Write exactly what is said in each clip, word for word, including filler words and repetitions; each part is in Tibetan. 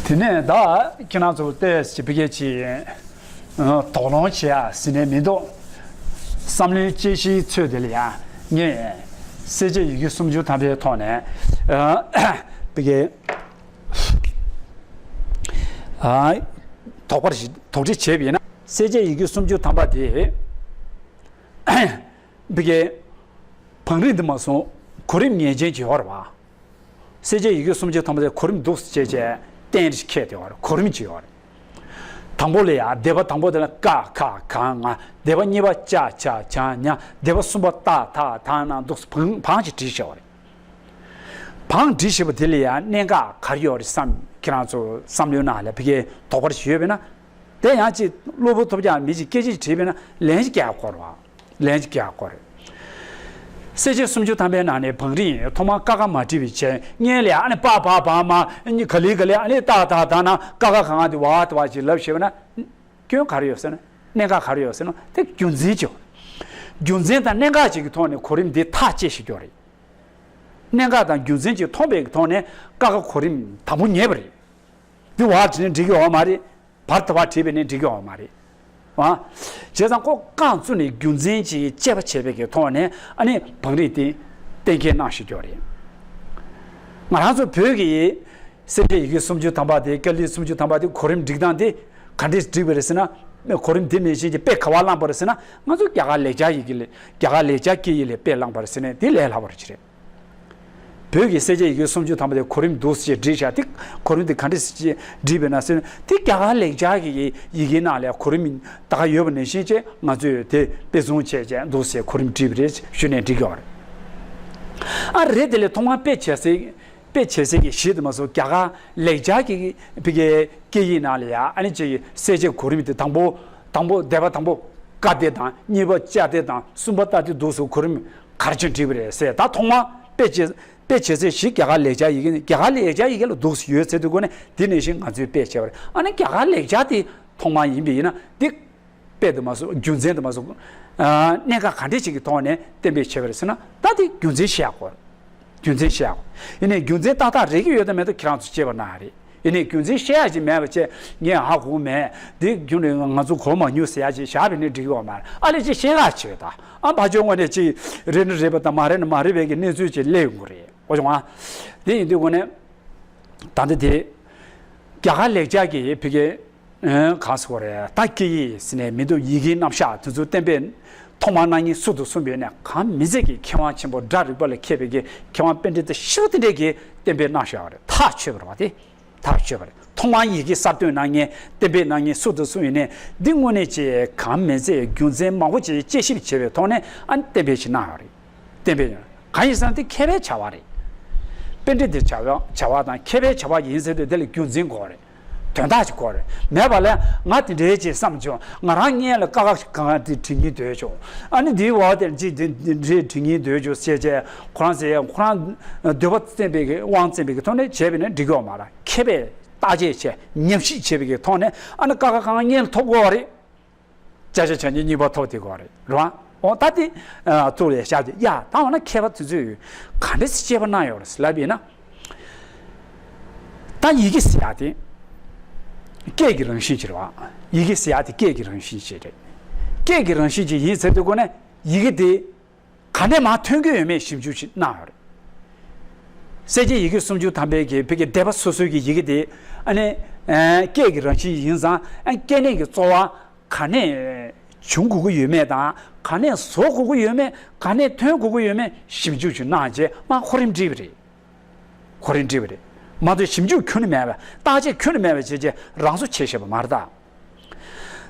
དེ་ནས་ད་ཁྱེད་རང་ཚོ་ལྟོས་ཅིག་ཕ་གི་ཅིག་དོགས་སློང་བྱེད་ཡ་ཟེར་ནས་མི་འདུག་བསམ་བློའི་དཔྱད་གཞིའི་ཚོད་དེ་ལ་ཡ་ངས་གསལ་བྱེད་ཡི་གེ་སུམ་ཅུ་ཐམ་པའི་ཐོག་ནས་ཕ་གི་དོགས་པ་ཞིག་དོགས་འདྲི་བྱས་པ་ཡིན་ན། གསལ་བྱེད་ཡི་གེ་སུམ་ཅུ་ཐམ་པ་དེ་ཕ་གི་བང་རིམ་དུ་མ་སོང་གོ་རིམ་ངེས་ཅན་གྱི་ཡོད་རེད་བ། གསལ་བྱེད་ཡི་གེ་སུམ་ཅུ་ཐམ་པ་དེ་གོ་རིམ་འདུག་སེ་བྱས་བྱས་རྟེན་རིགས་ཁྱེར་ཏེ་ཡོད་རེད། གོ་རིམ་གྱི་ཡོད་རེད། དང་པོ་ལ་ཡ་སྡེ་པ་དང་པོ་དེ་ལ་ཀ་ཁ་ག་ང་། སྡེ་པ་གཉིས་པ་ཅ་ཆ་ཇ་ཉ། སྡེ་པ་གསུམ་པ་ཏ་ཐ་ད་ན་འདུག་སེ་བང་བང་ཞིག་བྲིས་བཞག་པ་རེད། བང་བྲིས་བཞག་པ་དེ་ལ་ཡ་གནད་འགག་ག་རེ་ཡོད་རེད་བསམ། ཁྱེད་རང་ཚོ་བསམ་བློའི་ནང་ལ་ཕ་གིའི་དོགས་པ་ཞིག་ཡོད་པས་ན། དེ་ཡང་ཅིག་གློ་བུར་ཐོལ་རྒྱག་མི་ཅིག་སྐད་ཆ་ཅིག་དྲིས་པས་ན་ལན་ཅིག་རྒྱག་དགོས་རེད་བ། ལན་ཅིག་རྒྱག་དགོས་རེད། གསལ་བྱེད་སུམ་ཅུ་ཐམ་པའི་ནང་ནས་བང་རིམ་ཐོག་མར་ཀ་ཁ་མ་བྲིས་པའི་ཆེད་སྔོན་ལ་ཨ་ནི་པ་བ་བ་མ་ག་ལེ་ག་ལེ་ཨ་ནི་ཏ་ད་ད་ན་ཀ་ཁ་ག་ང་དེ་བ་དེ་བ་ཅིག་ལབ་ཤེས་པ་ན་སྐྱོན་ག་རེ་ཡོད་ཟེར་ན། གནད་འགག་ག་རེ་ཡོད་ཟེར་ན་དེ་རྒྱུ་མཚན་ཅིག་རྒྱུ་མཚན་དང་གནད་འགག་ཅིག་གི་ཐོག་ནས་གོ་རིམ་འདི་ཐག་བཅད་ཤེས་རྒྱུ་རེད། གནད་འགག་དང་རྒྱུ་མཚན་ཅིག་མཐོང་པའི་ཐོག་ནས་ཀ་ཁ་གོ་རིམ་དང་པོ་ཉེས་པ་རེད། འདི་བ་བྲིས་ནས་འགྲིག་གི་ཡོད་མ་རེད། བར་དུ་བ་བྲིས་པས་ནི་འགྲིག་གི་ཡོད་མ་རེད། ཨ། བྱས་ཙང་ཁོ་རྐང་བཙུགས་ནས་རྒྱུ་མཚན་ཅིག་དཔྱད་པ་བྱས་པའི་གི་ཐོག་ནས་ཨ་ནི་བང་རིམ་དེ་གཏན་འཁེལ་གནང་ཤེས་རྒྱུ་རེད། ང་རང་ཚོ་བོད་ཀྱི་གསལ་བྱེད་ཡི་གེ་སུམ་ཅུ་ཐམ་པ་དེ་ཀ་ལི་སུམ་ཅུ་ཐམ་པ་དེ་གོ་རིམ་སྒྲིག་སྟངས་དེ་ག་འདྲས་སྒྲིག་པ་རེད་ཟེར་ན། གོ་རིམ་དེ་ནང་བཞིན་གྱི་དཔེ་ག་པར་བླངས་པ་རེད་ཟེར་ན། ང་ཚོ་རྒྱ་གར་ལེགས་སྦྱར་ཡི་གེ་ལས་རྒྱ་གར་ལེགས་སྦྱར་སྐད་ཡིག་ལས་དཔེ་བླངས་པ་རེད་ཟེར་ནས་དེ་ལས་སླ་བ་རེད། བོད་ཀྱི་གསལ་བྱེད་ཡི་གེ་སུམ་ཅུ་ཐམ་པ་དེ་གོ་རིམ་འདུག་སེ་བྲིས་བཞག་དེ་གོ་རིམ་དེ་ག་འདྲས་སེ་བྲིས་པས་ན་ཟེར་ན། དེ་རྒྱ་གར་ལེགས་སྦྱར་གྱི་ཡི་གེའི་ནང་ལ་གོ་རིམ་ད་ག་ཡོད་པ་ནང་བཞིན་བྱས་ང་ཚོས་དེ་དཔེ་བཟུང་བྱས་བྱས་འདུག་སེ་གོ་རིམ་བྲིས་པ་རེད་ཞུས་ནས་འགྲིག་གི་ཡོད་རེད། ཨ་རེད། དེ་ལས་ཐོག་མར་དཔེ་བྱེད་སའི་དཔེ་བྱེད་སའི་གི་གཞི་དེ་མ་གཏོགས་རྒྱ་གར་ལེགས་སྦྱར་གྱི་ཕ་གིའི་སྐད་ཡིག་ནང་ལ་ཡ་ཨ་ནི་ཅིག་གསལ་བྱེད་གོ་རིམ་དེ་དང་པོ་དང་པོ་སྡེ་པ་དང་པོ་ཀ་སྡེ་དང་གཉིས་པ་ཅ་སྡེ་དང་གསུམ་པ་ཏ་སྡེ་འདུག་སེ་གོ་རིམ་ག་རེ་བྱས་བྲིས་པ་རེད་ཟེར། ད་ཐོག་མར་དཔེ་བྱེད་དཔེ་བྱེད་ཚད་གཞི་རྒྱ་གར་ལེགས་སྦྱར་ཡི་གེ་ནི་རྒྱ་གར་ལེགས་སྦྱར་ཡི་གེ་ལ་འདུག་སེ་ཡོད་ཚད་དུ་གོ་ནས་འདི་ནང་བཞིན་ང་ཚོས་དཔེ་བྱས་པ་རེད། ཨ་ནི་རྒྱ་གར་ལེགས་སྦྱར་དེ་ཐོག་མར་ཡིན་པ་ཡིན་ན་འདི་དཔེ་དུ་མ་སོང་རྒྱུ་མཚན་དུ་མ་སོང་། ཨ། གནད་འགག་ག་འདྲས་ཅིག་གི་ཐོག་ནས་གཏན་འབེབས་བྱས་པ་རེད་ཟེར་ན། ད་དེ་རྒྱུ་མཚན་བཤད་དགོས། རྒྱུ་མཚན་བཤད་དགོས། ཡིན་ནའི་རྒྱུ་མཚན་ཏག་ཏག་རེག་གི་ཡོད་དམ་མེད་དམ་ཁྱེད་རང་ཚོ་དཔྱད་པ་གནང་རེད། ཡིན་ནའི་རྒྱུ་མཚན་བཤད་ཡ་ཅིག་མེད་པ་བྱས་ངས་ཧ་གོ་མེད། འདི་རྒྱུ་ནས་ང་ཚོ་གོ་མ་མྱོང་ཟེར་ཡ་ཅིག་བཞག་པ་ཡིན་ན་འགྲིག་གི་ཡོད་མ་རེད། ཨ་ལས་ཅིག་བཤད་ག་བྱེད་ད། ཨ་ཕར་ཕྱོགས་ངོས་ནས་ཅིག་རེད་ན་རེད་པ་དང་མ་རེད་ན་མ་རེད་པའི་གི་གནས་ཚུལ་ཅིག་སླེབས་ཡོང་གི་རེད། ཨོ་བྱུང་ཨ། དེ་ཡིན་དུས་སྒོ་ནས་ད་ལྟ་དེ་རྒྱ་གར་ལེགས་སྦྱར་གྱི་ཕ་གི་གང་ཟེར་དགོས་རེད། ད་སྐད་ཡིག་ཟེར་ནས་མི་འདུག་ཡི་གེའི་རྣམ་གཞག་དེ་ཚོ་གཏན་འབེབས་ཐོག་མར་གནང་མཁན་སུ་དང་སུ་ཡིན་ནའི་གང་མིན་ཚད་ཀྱི་མཁས་དབང་ཆེན་པོ་སྒྲ་རིག་པ་ལ་མཁས་པའི་གི་མཁས་དབང་པཎྜི་ཏ་ཤེས་རབ་དེ་འདྲས་ཀྱིས་གཏན་འབེབས་གནང་བཞག་པ་རེད། ཐག་ཆོད་པ་རེད་བ་དེ། ཐག་ཆོད་པ་རེད། ཐོག་མར་ཡི་གེ་གསར་གཏོད་གནང་མཁན་གཏན་འབེབས་གནང་མཁན་སུ་དང་སུ་ཡིན་ནའི་འདི་དངོས་གནས་ཀྱི་གང་མིན་ཚད་རྒྱུ་མཚན་མང་པོ་ཅིག་དཔྱད་ཞིབ་བྱས་པའི་ཐོག་ནས་ཨ་ནི་གཏན་འབེབས་ཤིག་གནང་ཡོད་རེད། གཏན་འབེབས་གནང་། གང་ཡིན་ཟེར་ན་དེ་མཁས་པའི་བྱ་བ་རེད། པཎྜི་ཏའི་བྱ་བ་བྱ་བ་དང་མཁས་པའི་བྱ་བ་ཡིན་ཟེར་དུས་དེ་ལ་རྒྱུ་མཚན་དགོས་རེད། དོན་དག་ཅིག་དགོས་རེད། མེད་པ་ལ་ང་དེ་འདྲའི་ཅིག་བསམ་བྱུང་། ང་རང་སྔོན་ལ་ཀ་ཁ་ག་ང་དེ་བྲིས་ཀྱིན་སྡོད་བྱུང་། ཨ་ནི་འདིའི་འོག་དེར་ཅིག་དེ་འདྲའི་བྲིས་ཀྱིན་སྡོད་བྱུང་ཟེར་བྱས་ཁོ་རང་ཟེར་ཁོ་རང་འདོད་པ་བཙན་པའི་གི་དབང་བཙན་པའི་གི་ཐོག་ནས་བྱས་པས་ན་འགྲིག་གི་ཡོད་མ་རེད། མཁས་པས་བརྟག་དཔྱད་བྱས་ཉམས་ཞིབ་བྱས་པའི་གི་ཐོག་ནས་ཨ་ནི་ཀ་ཁ་ག་ང་སྔོན་ལ་ཐོབ་དགོས་པ་རེད། ཅ་ཆ་ཇ་ཉ་གཉིས་པ་ཐོབ་དེ་གོ་རེད་རོ། འོ་ད་དེ་ཐུགས་ལ་བཞག་དེ་ཡ་ད་འོ་ན་མཁས་པ་དེ་ཚོས་ག་འདྲ་སེ་དཔྱད་པ་གནང་ཡོད་རེད་ལབ་ཡིན་ན། ད་ཡི་གེ་ཟེར་ཡ་དེ་སྐད་ཀྱི་རང་བཞིན་ཅིག་རེད་བ། ཡི་གེ་ཟེར་ཡ་དེ་སྐད་ཀྱི་རང་བཞིན་ཅིག་རེད། སྐད་ཀྱི་རང་བཞིན་ཅིག་ཡིན་ཟེར་དུས་གོ་ནས་ཡི་གེ་དེ་ག་ནས་མར་ཐོན་གྱི་ཡོད་མེད་ཞིབ་འཇུག་ཅིག་གནང་ཡོད་རེད། གསལ་བྱེད་ཡི་གེ་སུམ་ཅུ་ཐམ་པའི་གི་ཕ་གི་སྡེ་པ་སོ་སོའི་གི་ཡི་གེ་དེ་ཨ་ནི་སྐད་ཀྱི་རང་བཞིན་ཡིན་ཙང་ཨ་སྐྱེ་གནས་ཀྱི་རྩོལ་བ་ག་ནས་བྱུང་དགོས་ཀྱི་ཡོད་མེད་དང་ག་ནས་བཟོ་དགོས་ཀྱི་ཡོད་མེད་ག་ནས་ཐོན་དགོས་ཀྱི་ཡོད་མེད་ཞིབ་འཇུག་ཅིག་གནང་རྗེས་མར་གོ་རིམ་བྲིས་པ་རེད། གོ་རིམ་བྲིས་པ་རེད། མ་གཏོགས་ཞིབ་འཇུག་ཁྱོན་ནས་མེད་པ་བརྟག་དཔྱད་ཁྱོན་ནས་མེད་པ་བྱས་རྗེས་རང་བཟོ་བྱས་བཞག་པ་མ་རེད་ད།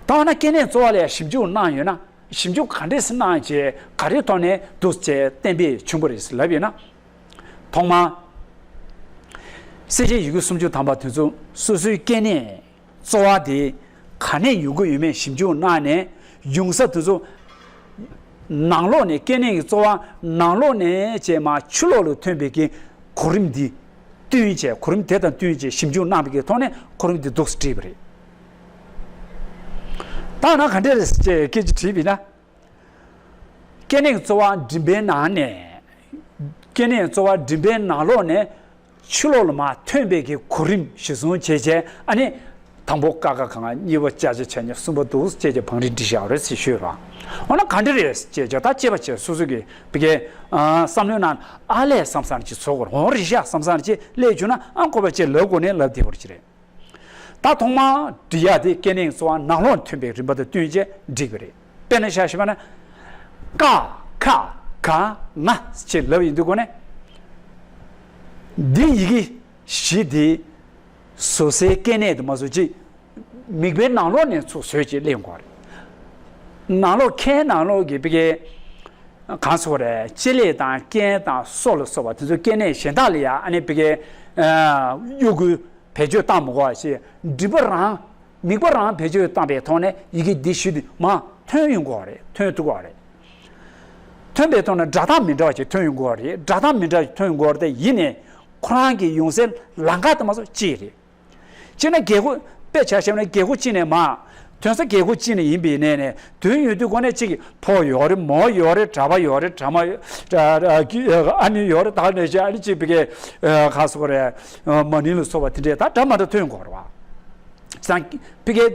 ད་འོ་ན་སྐྱེ་གནས་རྩོལ་བ་ལ་ཞིབ་འཇུག་གནང་ཡོད་ན་ཞིབ་འཇུག་ག་འདྲས་སེ་གནང་རྗེས་ག་རེའི་ཐོག་ནས་འདུག་སེ་གཏན་འབེབས་བྱུང་བ་རེད་ལབ་ཡོད་ན། ཐོག་མར་གསལ་བྱེད་ཡི་གེ་སུམ་ཅུ་ཐམ་པ་དེ་ཚོ་སོ་སོའི་སྐྱེ་གནས་རྩོལ་བ་དེ་ག་ནས་ཡོང་གི་ཡོད་མེད་ཞིབ་འཇུག་གནང་ནས་ཡོང་ས་དེ་ཚོ་ནང་ལོགས་ནས་སྐྱེ་གནས་ཀྱི་རྩོལ་བ་ནང་ལོགས་ནས་བྱས་མར་ཕྱི་ལོགས་ལ་ཐོན་པའི་གི་གོ་རིམ་འདི་བསྟུན་བྱས་གོ་རིམ་དེ་དང་བསྟུན་བྱས་ཞིབ་འཇུག་གནང་བའི་གི་ཐོག་ནས་གོ་རིམ་འདི་འདུག་སེ་བྲིས་པ་རེད། ད་ནང་ག་འདྲས་རེད་ཅེས་སྐད་ཆ་དྲིས་པས་ན། སྐྱེ་གནས་ཀྱི་རྩོལ་བ་མགྲིན་པའི་ནང་ནས། སྐྱེ་གནས་རྩོལ་བ་མགྲིན་པའི་ནང་ལོགས་ནས་ ཕྱི་ལོགས་ལ་མར་ཐོན་པའི་གི་གོ་རིམ་གཞིར་བཟུང་བྱས་བྱས། ཨ་ནི་དང་པོ་ཀ་ཁ་ག་ང་། གཉིས་པ་ཅ་ཆ་ཇ་ཉ། གསུམ་པ་འདུག་སེ་བྱས་བྱས་བང་རིམ་སྒྲིག་བཞག་རེད་ཟེར་ཞུས་ར། འོ་ན་ག་འདྲ་རེད་ཟེར་བྱས་བྱས། ད་དཔྱད་པ་བྱས། སོ་སོ་གི་ཕ་གིའི་ཨ་བསམ་བློའི་ནང་ཨ་ལས་བསམ་བསམ་ཅིག་ཚོར་དགོས་རེད། འོ་རེད་ཤག་བསམ་བསམ་ཅིག་སླེབས་བྱུང་ན། ཨ་ཁོ་པ་ཅིག་ལབ་དགོས་ནས་ལབ་བསྡད་པ་ཅིག་རེད། ད་ཐོག་མར་འབྲི་ཡག་དེ་སྐྱེ་གནས་གཙོ་བོ་ནང་ལོགས་ཐོན་པའི་རིམ་པ་དང་བསྟུན་བྱས་བསྒྲིགས་པ་རེད། དཔེར་ན་ཆ་བཞག་པ་ན། ཀ་ཁ་ག་ང་ཞེས་ལབ་ཡོང་དུས་སྒོ་ནས། འདི་ཡི་གེ་བཞི་དེ་བཟོ་སའི་སྐྱེ་གནས་དེ་མ་བཟོ་ཅིག་མིག་དཔེ་ནང་ལོགས་ནས་ཚུར་བཟོས་ཅིག་གླེང་དགོས་རེད། ནང་ལོགས། ཁའི་ནང་ལོགས་ཀྱི་ཕ་གིའི་གང་ཟེར་དགོས་རེད། ལྕེ་ལེ་དང་སྐད་དང་སོ་ལ་སོགས་པ་དེ་ཚོ་སྐྱེ་གནས་གཞན་དག་ལ་ཡ། ཨ་ནི་ཕ་གིའི་ཨ་གཡོ་འགུལ་བེད་སྤྱོད་བཏང་མི་དགོས་པ་ཞིག་མིག་དཔེ་རང་མིག་དཔེ་རང་བེད་སྤྱོད་བཏང་པའི་ཐོག་ནས་ཡི་གེ་འདི་བཞི་དེ་མར་ཐོན་ཡོང་གི་ཡོད་རེད། ཐོན་ཐུབ་ཀྱི་ཡོད་རེད། ཐོན་པའི་ཐོག་ནས་སྒྲ་གདངས་མི་འདྲ་བ་ཞིག་ཐོན་ཡོང་གི་ཡོད་རེད། སྒྲ་གདངས་མི་འདྲ་བ་ཞིག་ཐོན་ཡོང་གི་ཡོད་རེད་དེ། ཡིན་ནའི་ཁོ་རང་གི་ཡོང་སའི་ལམ་ཁ་དེ་མ་གཏོགས་གཅིག་རེད། སྤྱིར་ན་རྒྱལ་སྒོ། དཔེ་ཆ་བཞག་ན་རྒྱལ་སྒོ་གཅིག་ནས་མར་ཐོན་ས་རྒྱལ་སྒོ་གཅིག་ནས་ཡིན་པའི་ནས་ནས་དོན་ཡོད་དུས་སྒོ་ནས་གཅིག་གི་ཕོ་ཡོད་རེད། མོ་ཡོད་རེད། གྲྭ་པ་ཡོད་རེད། གྲྭ་མ་ཡོད། ཨ་ནི་ཡོད་རེད། ད་ནས་ཅི། ཨ་ནི་གཅིག་ཕ་གིའི་ག་ཟེར་དགོས་རེད། མ་ནིང་ལ་སོགས་པ་དེ་འདྲས་ད་འདྲ་མི་འདྲ་ཐོན་དགོས་རེད་བ། ཙང་ཕ་གིའི་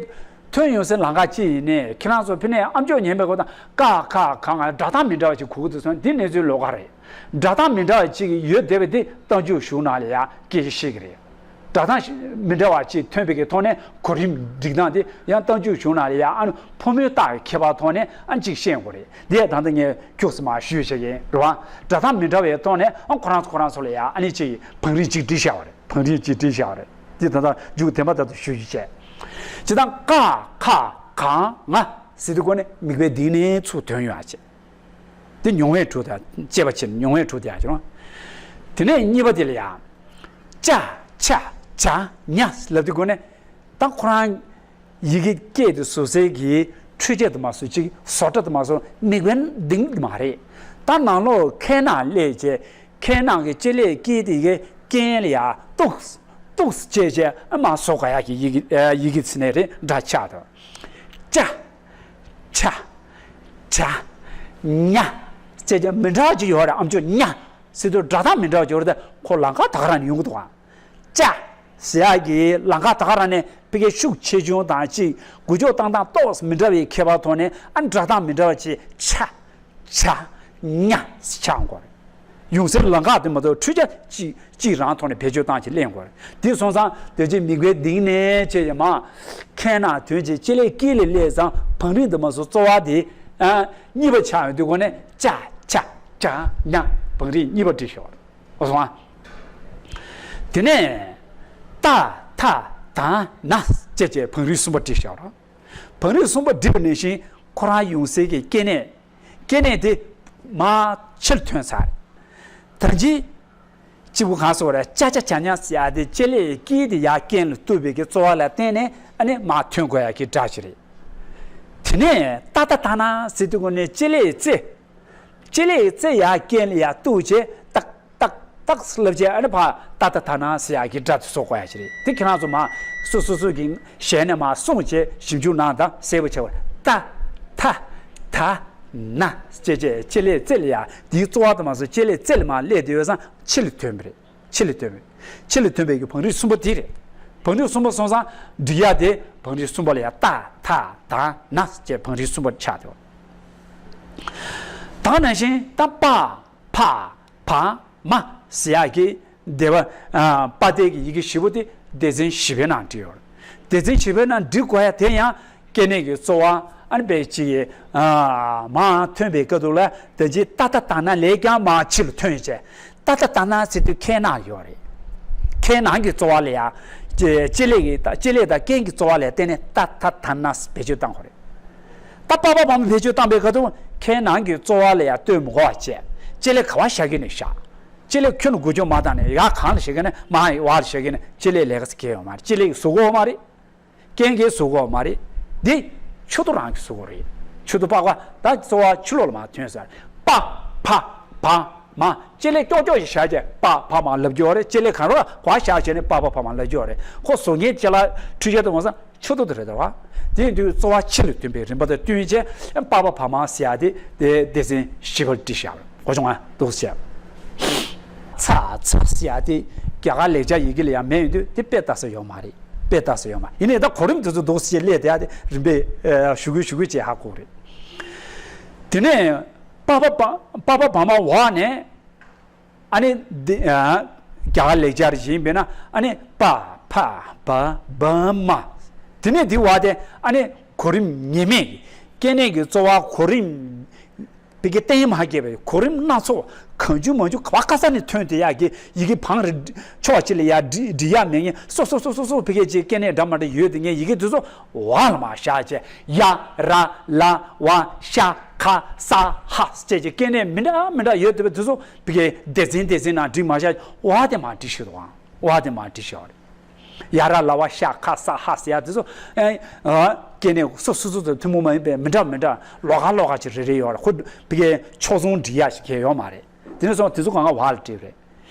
ཐོན་ཡོང་སའི་ལམ་ཁ་གཅིག་ཡིན་ནའི། ཁྱེད་རང་ཚོ་ཕ་གིའི་ཨམ་ཅོག་ཉན་པའི་སྐབས་དང་། ཀ་ཁ་ག་ང་། སྒྲ་གདངས་མི་འདྲ་བ་ཞིག་གོ་གི་འདུག་བསམ། འདི་གནས་ཚུལ་ལོགས་ཀ་རེད། སྒྲ་གདངས་མི་འདྲ་བ་ཅིག་ཡོད་བསྡད་པ་དེ་རྟགས་འཇུག་གཞུང་ནང་ལ་ཡ་སྐད་ཆ་བཤད་ཀྱི་རེད། སྒྲ་གདངས་མི་འདྲ་བ་ཅིག་ཐོན་པའི་གི་ཐོག་ནས་གོ་རིམ་སྒྲིག་སྟངས་དེ་ཡང་རྟགས་འཇུག་གཞུང་ནང་ལ་ཡ། ཨ་ནི་ཕོ་མོའི་རྟགས་ཀྱི་ཁྱད་པར་ཐོག་ནས་ཨ་ནི་ཅིག་བཤད་དགོས་རེད། དེ་ད་ལྟ་ངས་ཁྱུག་ཙམ་མར་ཞུས་བྱས་ཀྱི་རེད་བ། སྒྲ་གདངས་མི་འདྲ་བའི་ཐོག་ནས་ཨ་ཁོ་རང་ཚོ་ཁོ་རང་ཚོ་ལ་ཡ་ཨ་ནི་ཅིག་བང་རིམ་ཅིག་སྒྲིག་བཞག་པ་རེད། བང་རིམ་ཅིག་སྒྲིག་བཞག་པ་རེད། དེ་ད་ལྟ་མཇུག་བདེན་པ་ལྟར་དུ་ཞུ་རྒྱུ་བྱས། སྤྱིར་བཏང་ཀ་ཁ་ག་ང་ཟེར་དུས་སྒོ་ནས་མིག་དཔེ་འདི་ནས་ཚུར་ཐོན་ཡོང་བ་བྱས། དེ་མྱོང་བའི་གྲུ་དང་བཅས་པ་ཕྱིར། མྱོང་བའི་གྲུ་དེ་ཡང་བྱུང་། དེ་ནས་གཉིས་པ་དེ་ལ་ཡང་། ཅ་ཆ་ཇ་ཉ་ལབ་དུས་སྒོ་ནས་ད་ཁོ་རང་ཡི་གེ་སྐད་དེ་བཟོ་སའི་གི་འཕྲུལ་ཆས་དུ་མ་སོང་། ཅིག་བཟོ་གྲྭ་དུ་མ་སོང་། མིག་དཔེ་འདི་མ་རེད། ད་ནང་ལོགས་ཁའི་ནང་སླེབས་བྱས། ཁའི་ནང་གི་ལྕེ་ལེ་ཀི་དེ་གི་རྐན་ལ་ཡ་གཏུགས། གཏུགས་བྱས་བྱས་མར་བཟོ་དགོས་ཡག་གི་ཡི་གེ། ཡི་གེ་ཚིག་ནས་རེད། འདྲ་ཆགས་དང་། ཅ་ཆ་ཇ་ཉ་ཟེར་བྱས་མི་འདྲ་བ་ཅིག་ཡོད་རེད། ཨམ་ཅོག་ཉ་ཟེར་དུས་སྒྲ་གདངས་མི་འདྲ་བ་ཅིག་ཡོད་རེད་དེ། ཁོ་ལམ་ཁ་ད་ག་རང་ནས་ཡོང་གི་འདུག་ག་ཅ་ཟེར་ཡག་གི་ལམ་ཁ་ད་ག་རང་ནས་ཕ་གིའི་ཤུགས་ཆེ་ཆུང་དང་། ཅིག་འགུལ་སྐྱོད་བཏང་སྟངས་ཏོག་ཙམ་མི་འདྲ་བའི་ཁྱད་པར་ཐོག་ནས་ཨ་སྒྲ་གདངས་མི་འདྲ་བ་ཅིག་ཆ་ཇ་ཉ་ཆགས་འགྲོ་གི་རེད། ཡོང་སའི་ལམ་ཁ་དེ་མ་གཏོགས་འཕྲུལ་ཆས་གཅིག་གཅིག་རང་ཐོག་ནས་བེད་སྤྱོད་བཏང་བྱས་གླེང་དགོས་རེད། དེ་སོང་ཙང་དེ་རྗེས་མིག་དཔེ་འདི་ནས་བྱས་ཡ་མ། ཁའི་ནང་ཐོན་བྱས་ལྕེ་ལེ་ཀི་ལ་སླེབས་ཙང་བང་རིམ་དུ་མ་སོང་། གཙོ་བོ་དེ་ཨ་གཉིས་པ་ཆགས་ཡོང་དུས་སྒོ་ནས་ཅ་ཆ་ཇ་ཉ་བང་རིམ་གཉིས་པ་སྒྲིག་ཤོག་རེད། འོ་སོང་ཨ། དེ་ནས་ཏ་ཐ་ད་ན་བྱས་བྱས་བང་རིམ་གསུམ་པ་སྒྲིག་ཤོག་རེད། བང་རིམ་གསུམ་པ་སྒྲིག་པ་ནང་བཞིན་ཁོ་རང་ཡོང་སའི་གི་སྐྱེ་གནས། སྐྱེ་གནས་དེ་མར་ཕྱིར་ཐོན་ཚར། ད་ཅི་གཅིག་པུ་གང་སོགས་རེད། ཅ་ཆ་ཇ་ཉ་ཟེར་ཡ་དེ་ལྕེ་ལེ་ཀི་དེ་ཡར་རྐན་ལ་གཏུགས་པའི་གི་རྩོལ་བ་ལ་བརྟེན་ནས་ཨ་ནི་མར་ཐོན་དགོས་ཡ་གི་སྒྲ་ཅིག་རེད། དེ་ནས་ཏ་ཐ་ད་ན་ཟེར་དུས་སྒོ་ནས་ལྕེ་ལེ་རྩེ། ལྕེ་ལེ་རྩེ་ཡར་རྐན་ལ་ཡར་གཏུགས་བྱས་ཏག་ཏག་ཏག་ལབ་བྱས་ཨ་ནི་ཕར་ཏ་ཐ་ད་ན་ཟེར་ཡག་གི་སྒྲ་དེ་བཟོ་དགོས་ཡ་ཅིག་རེད། དེ་ཁྱེད་རང་ཚོ་མར་སོ་སོ་སོ་གི་ཞལ་ནས་མར་གསུངས་བྱས་ཞིབ་འཇུག་གནང་དང་། གསལ་པོ་བྱས་པ་རེད། ཏ་ཐ་ད་ན་ཅེས་བྱས་ལྕེ་ལེ་རྩེ་ལ་ཡ། དེའི་རྩོལ་བ་དུ་མ་སོང་། ལྕེ་ལེ་རྩེ་ལ་མར་སླེབས་དུས་ཙང་ཕྱི་ལ་ཐོན་པ་རེད། ཕྱི་ལ་ཐོན་པ་རེད། ཕྱི་ལ་ཐོན་པའི་གི་བང་རིམ་གསུམ་པ་དེ་རེད། བང་རིམ་གསུམ་པ་སོང་ཙང་སྒྲིག་ཡ་དེ་བང་རིམ་གསུམ་པ་ལ་ཡ་ཏ་ཐ་ད་ན་ཅེས་བང་རིམ་གསུམ་པ་ཆགས་ཡོད། ད་ནང་བཞིན་ད་པ་ཕ་བ་མ་ཟེར་ཡག་གི་སྡེ་པ། ཨ། པ་སྡེ་གི་ཡི་གེ་བཞི་པོ་དེ་སྡེ་ཚན་བཞི་པའི་ནང་བྲིས་ཡོད་རེད། སྡེ་ཚན་བཞི་པའི་ནང་བྲིས་དགོས་ཡ་དེ་ཡང་སྐྱེ་གནས་ཀྱི་རྩོལ་བ་ཨ་ནི་དཔེ་ཅིག་གི། ཨ། མར་ཐོན་པའི་སྐབས་དུ་ལ་ད་ཅི་ཏ་ཐ་ད་ན་ལས་ཀྱང་མར་ཕྱི་ལ་ཐོན་བྱས། ཏ་ཐ་ད་ན་ཟེར་དུས་ཁའི་ནང་ཡོད་རེད། ཁའི་ནང་གི་རྩོལ་བ་ལ་ཡ། ལྕེ་ལེ་གི་ལྕེ་ལེ་དང་རྐན་གྱི་རྩོལ་བ་ལ་བརྟེན་ནས་ཏ་ཐ་ད་ན་བེད་སྤྱོད་བཏང་དགོས་རེད། ད་པ་ཕ་བ་མ་བེད་སྤྱོད་བཏང་པའི་སྐབས་དུ་ཁའི་ནང་གི་རྩོལ་བ་ལ་ཡ་ལྟོས་མི་དགོས་པ་བྱས། ལྕེ་ལེ་ག་པར་བཞག་གི་ནས་བཞག་ལྕེ་ལེ་ཁྱོན་ནས་འགུལ་སྐྱོད་མ་བཏང་ནས་ཡར་གང་ལ་བཞག་གི་ནས་མར་བར་ལ་བཞག་གི་ནས་ལྕེ་ལེ་ལས་ཀ་ཟེར་གྱི་ཡོད་མ་རེད། ལྕེ་ལེ་གིས་བཟོ་གི་ཡོད་མ་རེད། རྐན་གིས་བཟོ་གི་ཡོད་མ་རེད། འདི་མཆུ་ཏོ་རང་གིས་བཟོ་གི་རེད། མཆུ་ཏོ་པགས་པ་ད་རྩོལ་བ་ཕྱི་ལོགས་ལ་མར་ཐོན་ཟེར། པ་ཕ་བ་མ། ལྕེ་ལེ་ཀྱོག་ཀྱོག་ཞིག་བཞག་བྱས་པ་ཕ་མ་ལབ་རྒྱུ་རེད། ལྕེ་ལེ་གང་རུང་ལ་ག་པར་བཞག་བྱས་ནས་པ་ཕ་བ་མ་ལབ་རྒྱུ་རེད། ཁོ་བཟོ་མཁན་ལྕེ་ལ་འཕྲུལ་ཆས་དུ་མ་སོང་། མཆུ་ཏོ་དེ་རེད་དོ། དེ་ཡིན་དུས་རྩོལ་བ་ཕྱི་ལ་ཐོན་པའི་རིམ་པ་དང་བསྟུན་བྱས་པ་ཕ་བ་མ་ཟེར་ཡ་དེ་དེ་སྡེ་ཚན་བཞི་པར་བྲིས་བཞག་པ་རེད། གོ་བྱུང་ང་འདུག་ཟེར། ཚ་ཚ་ཟེར་ཡ་དེ་ རྒྱ་གར་ལེགས་སྦྱར་ཡི་གེ་ལ་ཡང་མེད་ཡོང་དུས་དེ་དཔེ་ལྟ་ས་ཡོད་མ་རེད། དཔེ་ལྟ་ས་ཡོད་མ་རེད། ཡིན་ནའི་ད་གོ་རིམ་དེ་ཚོ་འདུག་སེ་སླེབས་བསྡད་ཡ་དེ་རིམ་པས་ཨ་ཞུ་གི་ཞུ་གི་བྱས་ཧ་གོ་རེད། དེ་ནས་པ་ཕ་བ་པ་ཕ་བ་བ་མ་བ་ནས། ཨ་ནི་འདི་ཨ་རྒྱ་གར་ལེགས་སྦྱར་ཡིན་པས་ན། ཨ་ནི་པ་ཕ་བ་བ་མ། དེ་ནས་འདི་བ་དེ་ཨ་ནི་གོ་རིམ་ངེས་མེད་ཀྱི་སྐྱེ་གནས་ཀྱི་རྩོལ་བ་གོ་རིམ་ཕ་གི་གཏན་མ་འཁེལ་བའི་གོ་རིམ་སྣ་ཚོགས་གང་བྱུང་མང་བྱུང་ག་བ་ག་ས་ནས་ཐོན་བསྡད་ཡག་གི་ཡི་གེ་བང་རེ་ཕྱོགས་གཅིག་ལ་ཡར་སྒྲིག་སྒྲིག་ཡག་མེད་མཁན་སོ་སོ་སོ་སོ་སོ་ཕ་གི་ཅིག་སྐྱེ་གནས་འདྲ་མ་འདྲ་ཡོད་དེ་ངས་ཡི་གེ་དེ་ཚོ་བ་ལ་མར་བཞག་བྱས། ཡ་ར་ལ་བ་ཤ་ཁ་ས་ཧ་ཟེར་བྱས་ཀྱི་སྐྱེ་གནས་མི་འདྲ་མི་འདྲ་ཡོད་དེ་བས་དེ་ཚོ་ཕ་གི་སྡེ་ཚན་སྡེ་ཚན་ནང་སྒྲིག་མ་བཞག་བ་དེ་མར་སྒྲིག་ཤོག་དང་བ་དེ་མར་སྒྲིག་ཤོག་རེད། ཡ་ར་ལ་བ་ཤ་ཁ་ས་ཧ་ཟེར་ཡ་དེ་ཚོ་ཨེ་ཨ་སྐྱེ་གནས་སོ་སོ་སོ་སོ་ཐུན་མོང་མ་ཡིན་པའི་མི་འདྲ་མི་འདྲ་ལོགས་ཀ་ལོགས་ཀ་ཅིག་རེ་རེ་ཡོད་རེད། ཁོ་ཕ་གི་ཕྱོགས་མཚུངས་སྒྲིག་ཡ་ཞིག་གང་ཡོད་མ་རེད། དེ་ནས་སོང་དེ་ཚོ་གང་ག་བ་ལ་བྲིས་པ་རེད།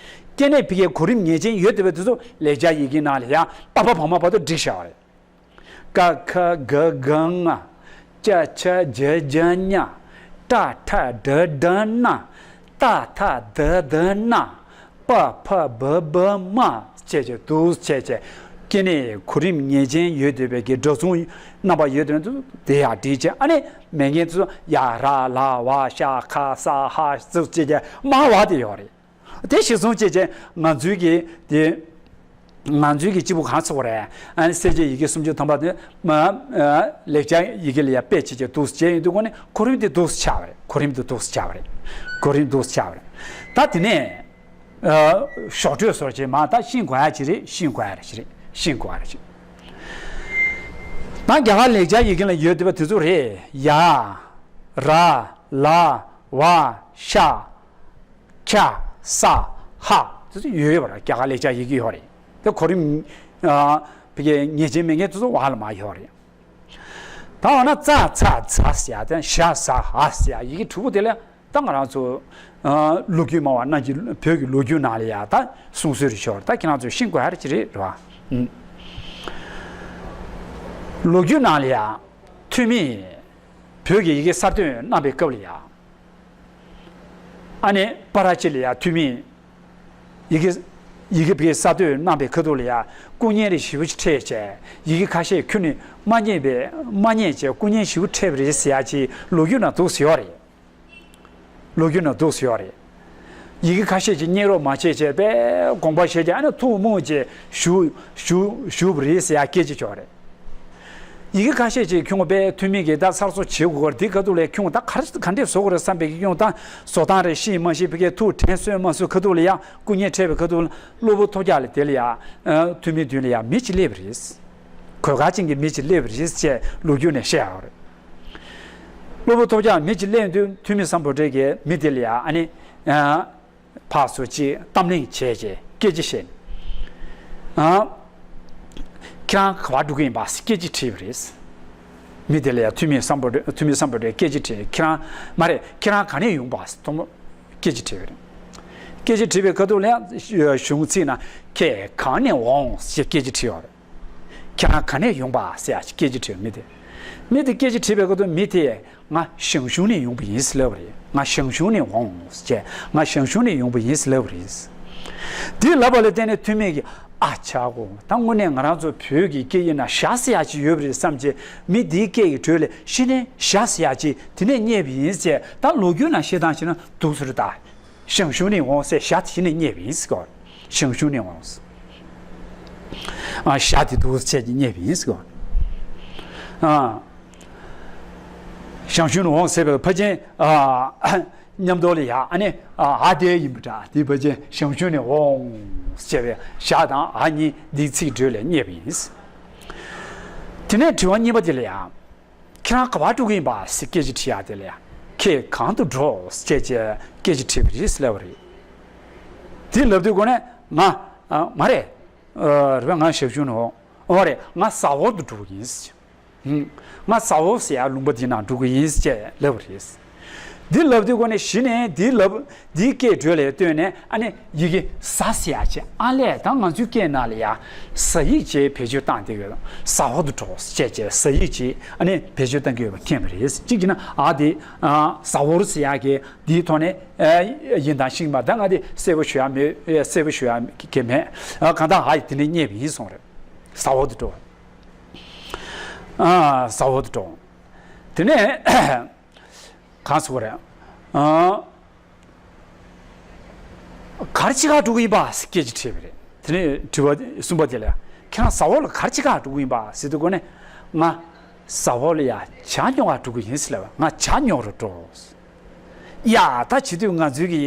སྐྱེ་གནས་ཕ་གིའི་གོ་རིམ་ངེས་ཅན་ཡོད་བསྡད་པ་དེ་ཚོ་ལེགས་སྦྱར་ཡི་གེའི་ནང་ལ་ཡང་པ་ཕ་བ་མ་བར་དུ་བསྒྲིགས་བཞག་པ་རེད། ཀ་ཁ་ག་ག་ང་། ཅ་ཆ་ཇ་ཇ་ཉ། ཏ་ཐ་ད་ད་ན། ཏ་ཐ་ད་ད་ན། པ་ཕ་བ་བ་མ་བྱས་བྱས་འདུག་བྱས་བྱས། སྐྱེ་གནས་གོ་རིམ་ངེས་ཅན་ཡོད་བསྡད་པའི་གི་སྒྲ་མཚུངས་རྣམ་པ་ཡོད་བསྡད་པ་དེ་ཡང་བསྒྲིགས་བྱས། ཨ་ནི་མེད་མཁན་ཚོ་ཡ་ར་ལ་བ་ཤ་ཁ་ས་ཧ་ཟེར་བྱས་བྱས་མར་བ་དེ་ཡོད་རེད། དེ་གཞིར་བཟུང་བྱས་བྱས་ང་ཚོའི་གི་དེ་ང་ཚོའི་གི་སྤྱི་བོ་གང་ཚོགས་རེད། ཨ་ནི་གསལ་བྱེད་ཡི་གེ་སུམ་ཅུ་ཐམ་པ་དེ་མ་ཨ་ལེགས་སྦྱར་ཡི་གེ་ལ་ཡ་དཔེ་བྱས་བྱས་འདུག་སེ་བྱས་ཡོང་དུས་ཁོ་ནི་གོ་རིམ་དེ་འདུག་སེ་ཆགས་པ་རེད། གོ་རིམ་དེ་འདུག་སེ་ཆགས་པ་རེད། གོ་རིམ་འདུག་སེ་ཆགས་པ་རེད། ད་དེ་ནས་ཨ་ཞོགས་དྲོད་སོར་བྱས་མ་ད་ཤེས་དགོས་ཡ་ཅིག་རེད། ཤེས་དགོས་ཡ་རེད་ཅིག་རེད། ཤེས་དགོས་ཡ་རེད་ཅིག་ད་རྒྱ་གར་ལེགས་སྦྱར་ཡི་གེ་ལ་ཡོད་བསྡད་པ་དེ་ཚོ་རེད། ཡ་ར་ལ་བ་ཤ། ཁ་ས་ཧ། དེ་ཚོ་ཡོད་ཡོད་པ་རེད། རྒྱ་གར་ལེགས་སྦྱར་ཡི་གེ་ཡོད་རེད། དེ་གོ་རིམ་ཨ་ཕ་གི་ངེས་ཅན་མེད་མཁན་དེ་ཚོ་བ་ལ་མར་ཡོད་རེད། ད་འོ་ན་ཙ་ཚ་ཛ་ཟེར་ཡ་དང་ཞ་ཟ་འ་ཟེར་ཡ་ཡི་གེ་དྲུག་པོ་དེ་ལ་ད་ང་རང་ཚོ་ཨ་ལོ་རྒྱུས་སྨྲ་བ་རྣམས་ཀྱི་བོད་ཀྱི་ལོ་རྒྱུས་ནང་ལ་ཡ་ད་གསུང་སྲོལ་རེ་ཤོར། ད་ཁྱེད་རང་ཚོས་ཤེས་དགོས་ཡ་རེ་ཅིག་རེད། རེད་བ། ཨུམ། ལོ་རྒྱུས་ནང་ལ་ཡ་ཐོན་མིས་བོད་ཀྱི་ཡི་གེ་གསར་གཏོད་གནང་པའི་སྐབས་ལ་ཡ། ཨ་ནི་པར་ཅིག་ལ་ཡ་ཐོན་མིས་ཡི་གེ་ཡི་གེ་ཕ་གི་གསར་གཏོད་གནང་པའི་ཁ་ཐུག་ལ་ཡ་སྐུ་བརྙན་རེ་ཞེ་པོ་ཅིག་འཕྲད་བྱས། ཡི་གེ་ཁ་ཤས་ཁྱོན་ནས་མ་རྙེད་པས་མ་རྙེད་བྱས་སྐུ་བརྙན་ཞེ་པོ་འཕྲད་པ་རེད་ཟེར་ཡ་ཅིག་ལོ་རྒྱུས་ནང་འདུག་སེ་ཡོད་རེད། ལོ་རྒྱུས་ནང་འདུག་སེ་ཡོད་རེད། ཡི་གེ་ཁ་ཤས་ཅིག་རྙེད་རོགས་མ་བྱས་བྱས་པས་དགོངས་པ་བཞེས་ཀྱང་ཨ་ནི་ཐུགས་མུག་བྱས་བཞུགས་བཞུགས་བཞུགས་པ་རེད་ཟེར་ཡ་སྐད་ཆ་ཅིག་ཡོད་རེད། ཡི་གེ་ཁ་ཤས་ཅིག་ཁྱོད་པས་ཐོན་མི་གིས་ད་གསར་བཟོ་བྱེད་དགོས་རེད། དེ་ཁ་ཐུག་ལ་ཁྱོད་ད་ག་རེ་ག་འདྲས་བཟོ་དགོས་རེད་བསམ་པའི་གི་ཁྱོད་ད་བཟོ་སྟངས་རེ་ཤེས་མ་ཤེས་ཕ་གིའི་ཐུགས་དྲན་གསོས་མ་གསོས་ཁ་ཐུག་ལ་ཡ་སྐུ་བརྙན་འཕྲད་པའི་ཁ་ཐུག་ལ་གློ་བུར་ཐོལ་རྒྱག་ལ་དེ་ལ་ཡ་ཨ་ཐོན་མིའི་མདུན་ལ་ཡ་མི་ཅིག་སླེབས་པ་རེད། གོས་དཀར་ཅན་གྱི་མི་ཅིག་སླེབས་པ་རེད་ཅེས་ལོ་རྒྱུས་ནས་བཤད་ཡོད་རེད། གློ་བུར་ཐོལ་རྒྱག་མི་ཅིག་སླེབས་དུས་ཐོན་མི་སམ་བྷོ་ཊ་གིས་མི་དེ་ལ་ཡ་ཨ་ནི་ཨ་ཕར་ཚུར་ཅིག་གཏམ་གླེང་བྱས་བྱས་སྐད་ཆ་བཤད། ཨ་ཁྱེད་རང་ག་པར་འགྲོ་གི་ཡིན་པ་སྐད་ཆ་དྲིས་པ་རེད། མི་དེ་ལ་ཡ་ཐོན་མི་སམ་བྷོ་ཊ་ཐོན་མི་སམ་བྷོ་ཊས་སྐད་ཆ་དྲིས། ཁྱེད་རང་མ་རེད། ཁྱེད་རང་ག་ནས་ཡོང་པ་ཐོག་མར་སྐད་ཆ་དྲིས་པ་རེད། སྐད་ཆ་དྲིས་པའི་ཁ་ཐུག་ལ་ཡ་གཞུང་ཚིག་ནང་ཁྱེད་གང་ནས་འོང་ཞེས་སྐད་ཆ་དྲིས་པ་རེད། ཁྱེད་རང་ག་ནས་ཡོང་པ་ཟེར་ཡ་ཞིག་སྐད་ཆ་དྲིས་པ་མི་དེ། མི་དེ་སྐད་ཆ་དྲིས་པའི་སྐབས་དུ་མི་དེས་ང་ཞང་ཞུང་ནས་ཡོང་པ་ཡིན་ཟེར་ལབ་པ་རེད། ང་ཞང་ཞུང་ནས་འོང་ཟེར། ང་ཞང་ཞུང་ནས་ཡོང་པ་ཡིན་ཟེར་ལབ་པ་རེད། དེ་ལབ་པ་ལ་བརྟེན་ནས་ཐོན་མི་གིས་ཨ་ཅག་གོ་ད་དངོས་གནས་ང་རང་ཚོ་བོད་ཀྱི་སྐད་ཡིག་ནང་ཞ་ཟེར་ཡ་ཅིག་ཡོད་པ་རེད་བསམ་བྱས་མི་དེའི་སྐད་ཀྱི་འགྲོས་ལ་གཞི་ནས་ཞ་ཟེར་ཡ་ཅིག་དེ་ནས་རྙེད་པ་ཡིན་ཟེར། ད་ལོ་རྒྱུས་ནང་བཤད་སྟངས་བྱས་ན་འདུག་ཟེར་ད། ཞང་ཞུང་ནས་འོང་ཟེར་ཞ་དེ་ནས་རྙེད་པ་ཡིན་ཟེར་གོ། ཞང་ཞུང་ནས་འོང་ཟེར། ཨ་ཞ་དེ་འདུག་ཟེར་གྱི་རྙེད་པ་ཡིན་ཟེར་གོ། ཨ་ཞང་ཞུང་ནས་འོང་ཟེར་བའི་ཕལ་ཆེར་ཨ་མཉམ་དུ་ལ་ཡ་ཨ་ནི་ཨ་དེ་ཡིན་པ་འདྲ། དེ་ཕལ་ཆེར་ཞང་ཞུང་ནས་འོང་ཟེར་བའི་ཞ་དང་ཨ་གཉིས་འདིའི་ཚིག་འགྲོས་ལས་རྙེད་པ་ཡིན་ཟེར། དེ་ནས་དྲི་བ་གཉིས་པ་དེ་ལ་ཡ། ཁྱེད་རང་ག་པར་འགྲོ་གི་ཡིན་པ་ཟེར་སྐད་ཆ་དྲིས་ཡ་དེ་ལ་ཡ། ཁྱེད་གང་དུ་འགྲོ་ཟེར་བྱས་སྐད་ཆ་དྲིས་པ་རེད་ཟེར་ལབ་པ་རེད། དེ་ལབ་དུས་ཁོ་ནས་ང་ཨ་མ་རེད། ཨ་རེད་པས། ང་ཞང་ཞུང་ནས་འོང་། འོ་རེད། ང་ཟ་ཧོར་དུ་འགྲོ་གི་ཡིན་ཟེར། ཧུམ། ང་ཟ་ཧོར་ཟེར་ཡ་ལུང་པ་འདི་ནང་འགྲོ་གི་ཡིན་ཟེར་ལབ་པ་རེད། འདི་ལབ་དུས་སྒོ་ནས་གཞི་ནས་འདི་ལབ་འདིའི་སྐད་འགྲོས་ལ་ལྟོས་ནས་ཨ་ནི་ཡི་གེ་ཟ་ཟེར་ཡ་ཅིག་ཨ་ལས་ད་ང་ཚོའི་སྐད་ནང་ལ་ཡ་ཟ་ཡིག་ཅེས་བེད་སྤྱོད་བཏང་བསྡད་ཡོད། ཟ་འོག་ཏུ་འགྲོ་ཅེས་ཅེས་ཟ་ཡིག་ཅིག་ཨ་ནི་བེད་སྤྱོད་བཏང་གི་ཡོད་པ་མཁྱེན་པ་རེད། གཅིག་བྱས་ན་ཨ་དེ་ཟ་འོག་ཟེར་ཡ་གི་འདིའི་ཐོག་ནས་ཡིན་དང་ཤིང་མ་ད་ང་དེ་གསལ་པོ་ཞུ་ཡ་མེད། གསལ་པོ་ཞུ་ཡ་གི་མེད། གང་ལྟར་ཨ་ཡི་དེ་ནས་རྙེད་པ་ཡིན་གསུངས་རེད། ཟ་འོག་ཏུ་འགྲོ། ཟ་འོག་ཏུ་འགྲོ། དེ་ནས་གང་ཟེར་བ་རེད། གར་ཅི་ག་འགྲོ་གི་ཡིན་པ་ཟེར་སྐད་ཅིག་དྲིས་པ་རེད། དེ་ནས་དྲི་བ་གསུམ་པ་དེ་ལ་ཁྱེད་རང་ཟ་འོག་ལ་གར་ཅི་ག་འགྲོ་གི་ཡིན་པ་ཟེར་དུས་སྒོ་ནས་ང་ཟ་འོག་ལ་ཡ་ཇ་ཉོ་ག་འགྲོ་གི་ཡིན་ཟེར་ལབ་པ། ང་ཇ་ཉོ་རུ་འགྲོ། ཡ་ད་བྱེད་དུས་ང་ཚོའི་གི་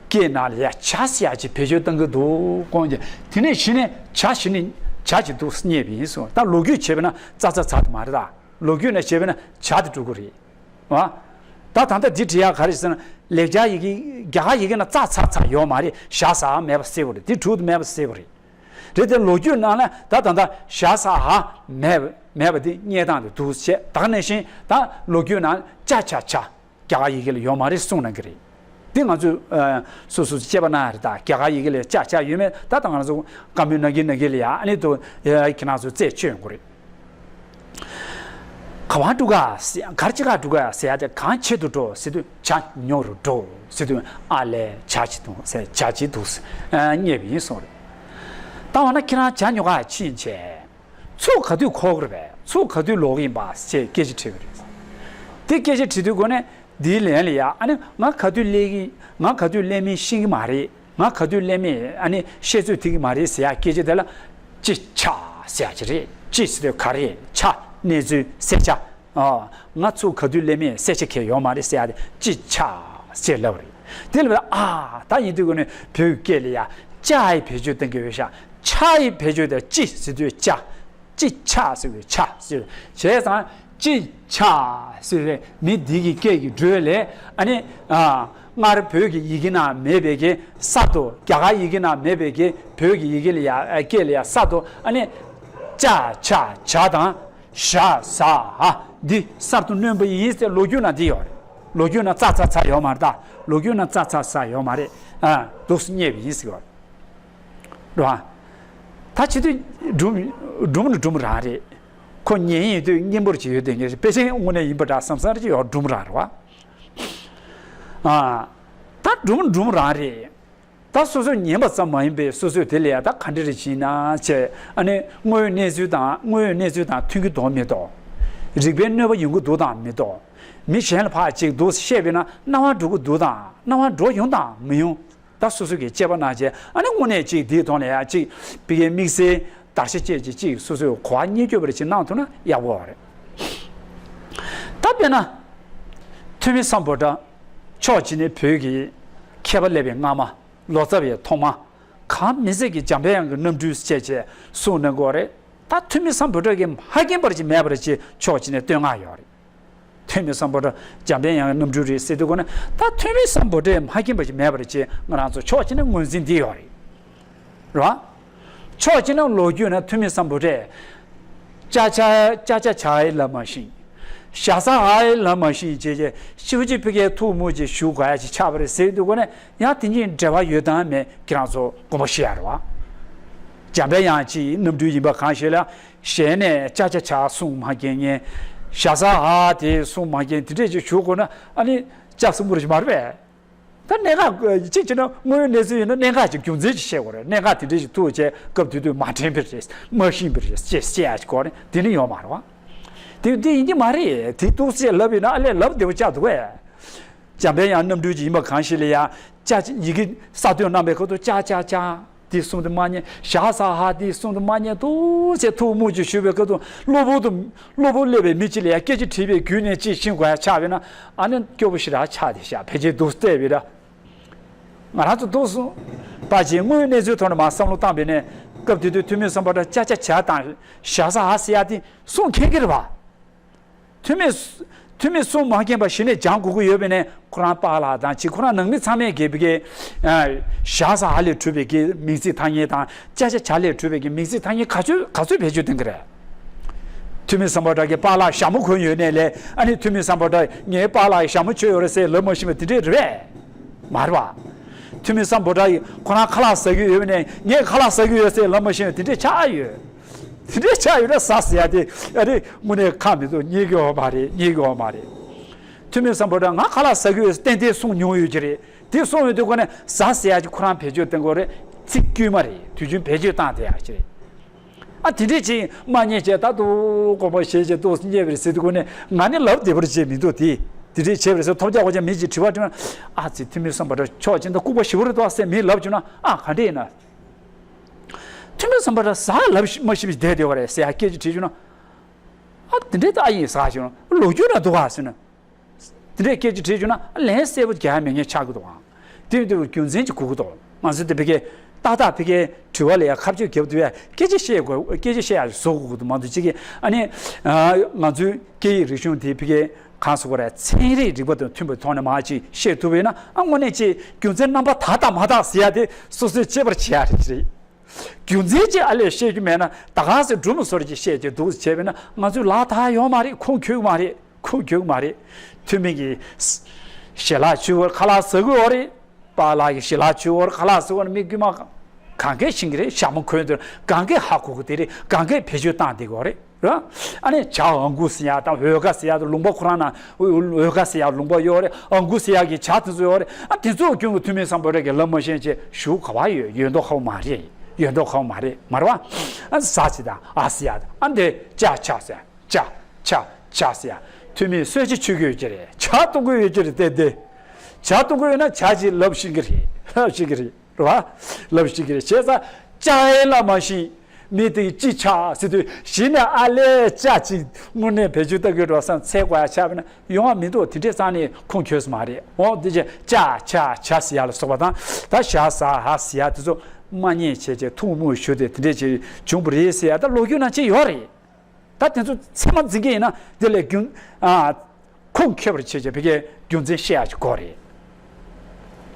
སྐད་ནང་ལ་ཡ་ཇ་ཟེར་ཡ་ཅིག་བེད་སྤྱོད་བཏང་གི་འདུག་ཀོང་ཀྱེ། དེ་ནས་གཞི་ནས་ཇ་གཞི་ནས་ཇ་ཅིག་འདུག་རྙེད་པ་ཡིན་གསུངས། ད་ལོ་རྒྱུས་བྱས་པ་ན་ཙ་ཚ་ཚ་དེ་མ་རེད་ད། ལོ་རྒྱུས་ནས་བྱས་པ་ན་ཇ་དེ་འགྲོ་གི་རེད། ཨ། ད་ད་ལྟ་འདི་བྲིས་ཡག་ག་རེ་ཟེར་ན་ལེགས་སྦྱར་ཡི་གེ་རྒྱ་གར་ཡི་གེ་ན་ཙ་ཚ་ཚ་ཡོད་མ་རེད། ཞ་ས་ཧ་མེད་པ་གསལ་པོ་རེད། དེ་དྲུག་ཏུ་མེད་པ་གསལ་པོ་རེད། རེད་དེ་ལོ་རྒྱུས་ནང་ན་ད་ད་ལྟ་ཞ་ས་ཧ་མེད་པ་མེད་པ་དེ་རྙེད་སྟངས་དེ་འདུག་བྱས། ད་ག་ནང་བཞིན་ད་ལོ་རྒྱུས་ནང་ཅ་ཆ་ཇ་རྒྱ་གར་ཡི་གེ་ལ་ཡོད་མ་རེད་གསུངས་གནང་གི་རེད། འདི་ང་ཚོས་ཨ་སོ་སོ་དཔྱད་པ་གནང་ཡ་རེད། ད་རྒྱ་གར་ཡི་གེ་ལ་ཅ་ཆ་ཡོད་མེད་ད་ད་ང་ཚོ་བཀའ་མོལ་གནང་གིན་གནང་གིན་ལ་ཡ་ཨ་ནི་དུ་ཁྱེད་རང་ཚོ་རྩད་གཅོད་ཡོང་གི་རེད། ག་པར་འགྲོ་ག་ཟེར་གར་ཅི་ག་འགྲོ་ག་ཟེར་ཡ་དེ་གང་བྱེད་དུ་འགྲོ་ཟེར་དུས་ཇ་ཉོ་རུ་འགྲོ་ཟེར་དུས་ཨ་ལས་ཇ་ཅིག་འདུག་ཟེར་ཇ་ཅིག་འདུག་ཟེར་རྙེད་པ་ཡིན་གསུངས་རེད། ད་འོ་ན་ཁྱེད་རང་ཇ་ཉོ་ག་ཕྱིན་བྱས། ཚུར་ག་དུས་འཁོར་གི་རེད་པས། ཚུར་ག་དུས་ལོག་གི་ཡིན་པ་ཞེས་སྐད་ཆ་དྲིས་པ་རེད། དེ་སྐད་ཆ་དྲིས་དུས་སྒོ་ནས་འདིའི་ལན་ལ་ཡ་ཨ་ནི་ང་ག་དུས་སླེབས་ཀྱི་ང་ག་དུས་སླེབས་མིན་ཤེས་ཀྱི་མ་རེད། ང་ག་དུས་སླེབས་མིན་ཨ་ནི་ཤེས་ཚོད་ཐིག་གི་མ་རེད་ཟེར་ཡ་སྐད་ཆ་དེ་ལ་ཅི་ཆ་ཟེར་ཡ་ཅི་རེད། ཅི་ཟེར་དུས་ག་རེད། ཆ་གནས་ཚུལ་གསལ་ཆ། ཨ། ང་ཚུར་ག་དུས་སླེབས་མིན་གསལ་ཆ་གང་ཡང་ཡོད་མ་རེད་ཟེར་ཡ་དེ་ཅི་ཆ་ཟེར་ལབ་རེད། དེ་ལ་ཨ་ད་ཡིན་དུས་སྒོ་ནས་བོད་སྐད་ལ་ཡ་ཅ་ཡི་བེད་སྤྱོད་གཏོང་གི་ཡོད་ཤག་ཆ་ཡི་བེད་སྤྱོད་དེ་ཅི་ཟེར་དུས་ཅ། ཅི་ཆ་ཟེར་བའི་ཆ་ཟེར་བས་བྱས་ཙང་ཅི་ཆ་ཟེར་བའི་མི་འདི་གི་སྐད་ཀྱི་འགྲོས་ལས་ཨ་ནི་ཨ་སྔར་བོད་ཀྱི་ཡི་གེ་ནང་མེད་པའི་གི་གསར་དུ་རྒྱ་གར་ཡི་གེ་ནང་མེད་པའི་གི་བོད་ཀྱི་ཡི་གེ་ལ་ཡ་ཨ་སྐད་ལ་ཡ་གསར་དུ་ཨ་ནི་ཅ་ཆ་ཇ་དང་ཞ་ས་ཧ་འདི་གསར་དུ་བསྣོན་པ་ཡིན་ཟེར་ལོ་རྒྱུས་ནང་འདི་ཡོད་རེད། ལོ་རྒྱུས་ནང་ཙ་ཚ་ཚ་ཡོད་མ་རེད་ད། ལོ་རྒྱུས་ནང་ཙ་ཚ་ཚ་ཡོད་མ་རེད། ཨ་འདུག་སེ་རྙེད་པ་ཡིན་ཟེར་བ་རེད། རེད་བ། ད་བྱེད་དུས་སྒྲུང་སྒྲུང་ནི་སྒྲུང་རང་རེད། ཁོ་ཉན་ཡིན་དུས་སྙན་པོར་ཅིག་ཡོད་དེ་ངས་དཔེ་ཆའི་དངོས་གནས་ཡིན་པ་འདྲ་བསམ་བསམ་ཅིག་ཡོད། སྒྲུང་རང་རེད་བ། ཨ། ད་སྒྲུང་སྒྲུང་རང་རེད། ད་སོ་སོས་ཉན་པ་ཙམ་མ་ཡིན་པའི་སོ་སོས་དེ་ལ་ཡ་ད་ག་འདྲ་རེ་བྱིན་ན་བྱས་ཨ་ནི་དངོས་ཡོད་གནས་ཚུལ་དང་དངོས་ཡོད་གནས་ཚུལ་དང་མཐུན་གྱི་འདུག་མི་འདུག་རིགས་པའི་གནོད་པ་ཡོང་གི་འདུག་དང་མི་འདུག་མི་གཞན་ལ་ཕར་ཅིག་འདུག་བཤད་པས་ན་སྣང་བ་འགྲོ་གི་འདུག་དང་སྣང་བ་འགྲོ་ཡོང་དང་མི་ཡོང་། ད་སོ་སོ་གིས་དཔྱད་པ་གནང་བྱས་ཨ་ནི་དངོས་གནས་ཅིག་འདིའི་ཐོག་ནས་ཡ་ཅིག་ཕ་གིའི་དམིགས་བསལ་བརྡར་ཤ་བཅད་ཅིག་ཅིག་སོ་སོའི་གོ་བ་རྙེད་རྒྱུ་བ་རེ་ཅིག་གནང་ཐུབ་ན་ཡག་པོ་རེད། ད་དཔེར་ན། ཐོན་མི་སམ་བྷོ་ཊ། ཕྱོགས་གཅིག་ནས་བོད་ཀྱི་མཁས་པ་སླེབས་པའི་སྔ་མ། ལོ་ཙཱ་བའི་ཐོག་མ། གང་མི་ཟད་ཀྱི་འཇམ་དཔལ་དབྱངས་ཀྱི་རྣམ་སྤྲུལ་བཅས་བཅས་གསུངས་གནང་གི་ཡོད་རེད། ད་ཐོན་མི་སམ་བྷོ་ཊ་གིས་མ་མཁྱེན་པར་ཅིག་མེད་པར་ཅིག་ཕྱོགས་གཅིག་ནས་བསྟོད་བསྔགས་ཡོད་རེད། ཐོན་མི་སམ་བྷོ་ཊ་འཇམ་དཔལ་དབྱངས་ཀྱི་རྣམ་སྤྲུལ་རེད་ཟེར་དུས་སྒོ་ནས་ད་ཐོན་མི་སམ་བྷོ་ཊས་མ་མཁྱེན་པ་ཅིག་མེད་པར་ཅིག་ང་རང་ཚོ་ཕྱོགས་གཅིག་ནས་ངོས་འཛིན་འདི་ཡོད་རེད། རེད་བ། ཕྱོགས་གཅིག་ནས་ལོ་རྒྱུས་ནང་ཐོན་མི་སམ་བྷོ་ཊས་ཅ་ཆ་ཅ་ཆ་ཇ་ཡི་ལབ་མ་ཤེས། ཞ་ས་ཧ་ཡི་ལབ་མ་ཤེས་བྱས་བྱས་ཤིའུ་ཅི་ཕི་ཁའི་ཐུགས་མུག་ཅིག་ཞུ་དགོས་ཡ་ཅིག་ཆགས་པ་རེད་ཟེར་དུས་སྒོ་ནས་ཡང་དེ་གཉིས་འབྲེལ་བ་ཡོད་དམ་མེད་ཁྱེད་རང་ཚོ་དགོངས་པ་བཞེས་ཡ་རེད་བ། འཇམ་དཔལ་དབྱངས་ཀྱི་རྣམ་སྤྲུལ་ཡིན་པ་གང་ཞིག་ལ། ཞལ་ནས་ཅ་ཆ་ཇ་གསུང་མ་མཁྱེན་མཁན། ཞ་ས་ཧ་དེ་གསུང་མ་མཁྱེན་དེ་འདྲས་ཅིག་ཞུ་དགོས་ན་ཨ་ནི་ལྕགས་སྲིན་པོ་རེ་ཞིག་མ་རེད་པས། ད་གནད་འགག་གཅིག་བྱས་ན་དངོས་ཡོད་གནས་ཚུལ་ཡིན་ན་གནད་འགག་ཅིག་རྒྱུ་མཚན་ཅིག་བཤད་དགོས་རེད། གནད་འགག་དེ་འདྲས་ཅིག་ཐུག་བྱས་སྐབས་དེ་དུས་མ་དྲན་པ་རེད། མ་ཤེས་པ་རེད་ཅེས་བཤད་ཡ་ཅིག་དགོས་རེད། དེ་ནི་ཡོད་མ་རེད་བ། དེ་དེ་ཡིན་གྱི་མ་རེད། དེ་ཏོག་ཙམ་ལབ་ཡིན་ན་ཨ་ལས་ལབ་བདེ་པོ་ཆགས་འདུག་གས། འཇམ་དཔལ་དབྱངས་རྣམ་སྤྲུལ་ཅིག་ཡིན་པ་གང་ཞིག་ལ་ཡ་ཅ་ཡི་གེ་གསར་གཏོད་གནང་པའི་ཁ་ཐུག་ཅ་ཅ་ཅ། འདི་གསུང་དུ་མ་ཉན། ཞ་ས་ཧ་འདི་གསུང་དུ་མ་ཉན་འདུག་ཅེས་ཐུགས་མུག་ཅིག་ཞུ་བའི་སྐབས་དུ་གློ་བུར་དུ་གློ་བུར་སླེབས་པའི་མི་གཅིག་ལ་ཡང་སྐད་ཆ་དྲིས་པའི་བརྒྱུད་ནས་ཅིག་ཤེས་དགོས་ཡ་ཆགས་པས་ན་ཨ་ནི་སྐྱོ་པོ་ཞེ་དྲག་ཆགས་བསྡད་ཤག་ཕལ་ཆེར་འདུག་བལྟས་པས་ར། ང་རང་ཚོ་འདུག་སོང་པ་ཅིག་དངོས་ཡོད་གནས་ཚུལ་ཐོག་ནས་མར་བསམ་བློ་བཏང་བས་ནས་སྐབས་དེ་དུས་ཐོན་མི་སམ་བྷོ་ཊ་ཅ་ཆ་ཇ་དང་ཞ་ས་ཧ་ཟེར་ཡ་དེ་གསུང་མཁན་གྱི་རེད་བ། ཐོན་མི་ཐོན་མི་གསུང་མ་མཁན་པ་གཞི་ནས་སྦྱང་དགོས་ཀྱི་ཡོད་པས་ནས་ཁོ་རང་པཱ་ལགས་དང་གཅིག་ཁོ་རང་ནང་མི་ཚང་མས་དགེ་བའི་གི་ཞ་ས་ཧ་ལས་གྲུབ་པའི་གི་མིང་ཚིག་ཐ་སྙད་དང་ཅ་ཆ་ཇ་ལས་གྲུབ་པའི་གི་མིང་ཚིག་ཐ་སྙད་ག་ཚོད་ག་ཚོད་བེད་སྤྱོད་གཏོང་གི་རེད། ཐུ་མི་སམ་བྷོ་ཊ་གི་པཱ་ལགས་ཞྭ་མོ་གོན་ཡོད་ནའི་ལས་ཨ་ནི་ཐུ་མི་སམ་བྷོ་ཊ་ངའི་པཱ་ལགས་ཞྭ་མོ་མཆོད་ཡོད་རེད་ཟེར་ལབ་མ་ཤེས་པ་དེ་འདྲས་རེད་པས། མ་རེད་པ། ཐུ་མི་སམ་བྷོ་ཊ་ཁོ་རང་ཁ་ལག་ཟ་གི་ཡོད་ནའི་ངས་ཁ་ལག་ཟ་གི་ཡོད་ཟེར་ལབ་མ་ཤེས་པ་དེ་འདྲས་ཆགས་ཡོད། དེ་འདྲས་ཆགས་ཡོད་ན་ཟ་ཟེར་ཡ་དེ་ཨ་རེ་དངོས་གནས་ཁག་མི་འདུག་རྙེད་ཀྱི་ཡོད་མ་རེད། རྙེད་ཀྱི་ཡོད་མ་རེད། ཐུ་མི་སམ་བྷོ་ཊ་ང་ཁ་ལག་ཟ་གི་ཡོད་ཟེར་ཏན་ཏན་གསུངས་མྱོང་ཡོད་ཀྱི་རེད། དེ་གསུངས་ཡོད་དུས་ཁོ་ནས་ཟ་ཟེར་ཡ་ཅིག་ཁོ་རང་བེད་སྤྱོད་གཏོང་གི་ཡོད་རེད། ཚིག་དཀྱུས་མ་རེད། དུས་རྒྱུན་བེད་སྤྱོད་བཏང་བསྡད་ཡ་ཅིག་རེད། ཨ་དེ་འདྲས་ཅིག་མ་རྙེད་བྱས་ད་དུང་དགོངས་པ་བཞེས་བྱས་ཏོག་ཙམ་རྙེད་པ་རེད་ཟེར་དུས་ཁོ་ནས་ང་ནི་ལབ་བདེ་པོ་རེད་བྱས་མི་འདུག་དེ་དེ་འདྲས་བྱས་པ་རེད་ཟེར་ཐོབ་རྒྱག་གོ་ཅག་མི་ཅིག་དྲི་བ་དྲིས་ན། ཨ་ཙི་ཐུ་མི་སམ་བྷོ་ཊ་ཕྱོགས་གཅིག་ནས་ལྐུགས་པ་ཞེ་པོ་རེད་དོ་ཟེར་མི་ལབ་བྱུང་ན་ཨ་ག་འདྲས་ཡིན་ན། ཐུ་མི་སམ་བྷོ་ཊ་ཟ་ལབ་མ་ཤེས་པ་ཞིག་བསྡད་བསྡད་པ་རེད་ཟེར་ཡ་སྐད་ཆ་དྲིས་བྱུང་ན། ཨ་དེ་འདྲས་ད་ཨ་ཡིན་ཟ་བྱུང་ན་ལོ་རྒྱུས་ན་འདུག་ག་ཟེར་ན། དེ་འདྲས་སྐད་ཆ་དྲིས་བྱུང་ན་ལན་གསལ་པོ་རྒྱག་ཡ་མེད་མཁན་ཆགས་ཀྱི་འདུག་ཨང་། དེ་ཡིན་དུས་རྒྱུ་མཚན་ཅིག་དགོས་ཀྱི་འདུག་ང་ཚོ་དེ་ཕ་གིའི་ཏག་ཏག་ཕ་གིའི་དྲི་བ་ལ་ཡ་ཁ་གཅོད་རྒྱབ་ཐུབ་ཡ་སྐད་ཆ་བཤད་དགོས། སྐད་ཆ་བཤད་ཡ་བཟོ་དགོས་ཀྱི་འདུག་མ་གཏོགས་ཅིག་གིས་ཨ་ནི་ང་ཚོའི་སྐད་ཡིག་རིག་གཞུང་དེ་ཕ་གིའི་གང་ཟེར་དགོས་རེད། ཚན་རིག་རིག་པ་དང་མཐུན་པའི་ཐོག་ནས་མར་ཅིག་བཤད་ཐུབ་པ་ཡིན་ན་ཨ་དངོས་གནས་ཅིག་རྒྱུ་མཚན་རྣམ་པ་དག་དང་མ་དག་ཟེར་ཡ་དེ་སོ་སོས་དཔྱད་པར་བྱེད་ཡ་རེད། རྒྱུ་མཚན་ཅིག་ཨ་ལས་བཤད་རྒྱུ་མེད་ན་ད་ག་ཟེ་སྒྲུང་བཟོ་རེ་ཅིག་བཤད་ཀྱི་འདུག་བྱས་པས་ན་ང་ཚོས་ལག་ཐག་ཡོད་མ་རེད། ཁུངས་འཁྱོལ་མ་རེད། ཁུངས་འཁྱོལ་མ་རེད། ཐུ་མི་གིས་ཞལ་ལག་མཆོད་པར་ཁ་ལག་ཟ་གི་ཡོད་རེད། པཱ་ལགས་ཀྱིས་ཞལ་ལག་མཆོད་པར་ཁ་ལག་ཟ་གི་ཡོད་རེད། མི་དཀྱུས་མ་གང་གས་ཤེས་ཀྱི་རེད། ཞྭ་མོ་གོན་དུས་གང་གས་ཧ་གོ་གི་དེ་རེད། གང་གས་བེད་སྤྱོད་བཏང་བསྡད་ཀྱི་ཡོད་རེད། ར། ཨ་ནི་ཇ་ཨང་གུ་ཟེར་ཡ་དང་འོལ་ཁ་ཟེར་ཡ་དང་ལུང་པ་ཁོ་རང་ན་འོལ་ཁ་ཟེར་ཡ་ལུང་པ་ཡོད་རེད། ཨང་གུ་ཟེར་ཡ་གི་ཇ་དེ་ཚོ་ཡོད་རེད། ཨ་དེ་ཚོ་ཀུན་གྱི་ཐུ་མི་སམ་བྷོ་ཊ་གི་ལབ་མ་ཤེས་ཅེས་ཞུ་ག་བ་ཡོད། ཡོད་མདོག་ཁ་བོ་མ་རེད། ཡོད་མདོག་ཁ་བོ་མ་རེད། མ་རེད་བ། ཨ་ཟ་ཟེར་དང་ཨ་ཟེར་ཡ་དང་ཨ་འདི་ཇ་ཇ་ཟེར་ཡ་ཇ་ཇ་ཇ་ཟེར་ཡ་ཐུ་མི་གསོལ་ཇ་མཆོད་ཀྱི་ཡོད་ཀྱི་རེད། ཇ་བཏུང་གི་ཡོད་ཀྱི་རེད། དེ་དེ་ཇ་བཏུང་གི་ཡོད་ན་ཇ་ཅིག་ལབ་ཤེས་ཀྱི་རེད། ལབ་ཤེས་ཀྱི་རེད། རེད་བ། ལབ་ཤེས་ཀྱི་རེད། བྱས་ཙང་ཅ་ཨེ་ལ་མ་ཤེས། མི་དེ་ཅི་ཆགས་ཟེར་དུས་གཞི་ནས་ཨ་ལས་ཅ་ཅིག་དངོས་གནས་བེད་སྤྱོད་ལྟ་གི་འགྲོ་བསམ་འཚལ་དགོས་ཡ་ཆགས་པ་ན་ཡོང་བ་མི་འདུག་དེ་འདྲས་རྩ་ནས་ཁུངས་འཁྱོལ་ས་མ་རེད། འོ་དེ་ཅེ་ཅ་ཆ་ཆ་ཟེར་ཡ་ལ་སོགས་པ་དང་ད་ཞ་ཟ་ཧ་ཟེར་ཡ་དེ་ཚོ་མ་རྙེད་བྱས་བྱས་ཐུགས་མུ་ཞུ་སྟེ་དེ་འདྲས་ཅིག་བྱུང་བ་རེད་ཟེར་ཡ་ད་ལོ་རྒྱུས་ནང་ཅིག་ཡོད་རེད། ད་དེ་ཚོ་ཚད་མ་འཛིན་གྱི་ཡིན་ན་དེ་ལས་རྒྱུན་ཨ། ཁུངས་འཁྱོལ་བར་བྱེད་ཅེས་བི་ཀའི་རྒྱུ་མཚན་བཤད་ཡ་ཅིག་དགོས་རེད།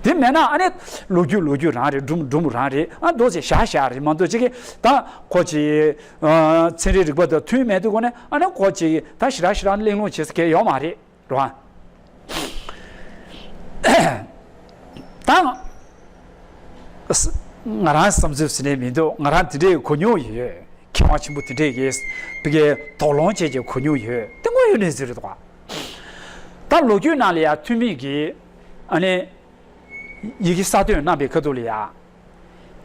དེ་མེད་ན་ཨ་ནི་ལོ་རྒྱུས་ལོ་རྒྱུས་རང་རེད། སྒྲུང་སྒྲུང་རང་རེད། ཨ་མདོ་ཅིག་བཞག་བཞག་རེད་མ་གཏོགས་ཅིག་གིས་ད་ཁོ་ཅིག་ཚན་རིག་རིག་པ་དང་མཐུན་མེད་དུས་གོ་ནས་ཨ་ནི་ཁོ་ཅིག་ད་ཞེ་དྲག་ཞེ་དྲག་གླེང་སློང་བྱེད་ས་གལ་ཡོད་མ་རེད། རེད་བ། ད་ང་རང་བསམ་ཚུལ་ཟེར་ནས་མི་འདུག་ང་རང་དེ་འདྲའི་གོ་མྱོང་ཡོད། མཁས་དབང་ཆེན་པོ་དེ་འདྲས་ཀྱིས་བི་ཀའི་དོགས་སློང་བྱས་ཀྱི་གོ་མྱོང་ཡོད། དེ་དངོས་ཡོད་གནས་ཚུལ་རེད་དོ། ད་ལོ་རྒྱུས་ནང་ལ་ཡ་ཐུ་མི་གིས་ཨ་ནི་ཡི་གེ་གསར་གཏོད་གནང་པའི་ཁ་ཐུག་ལ་ཡ་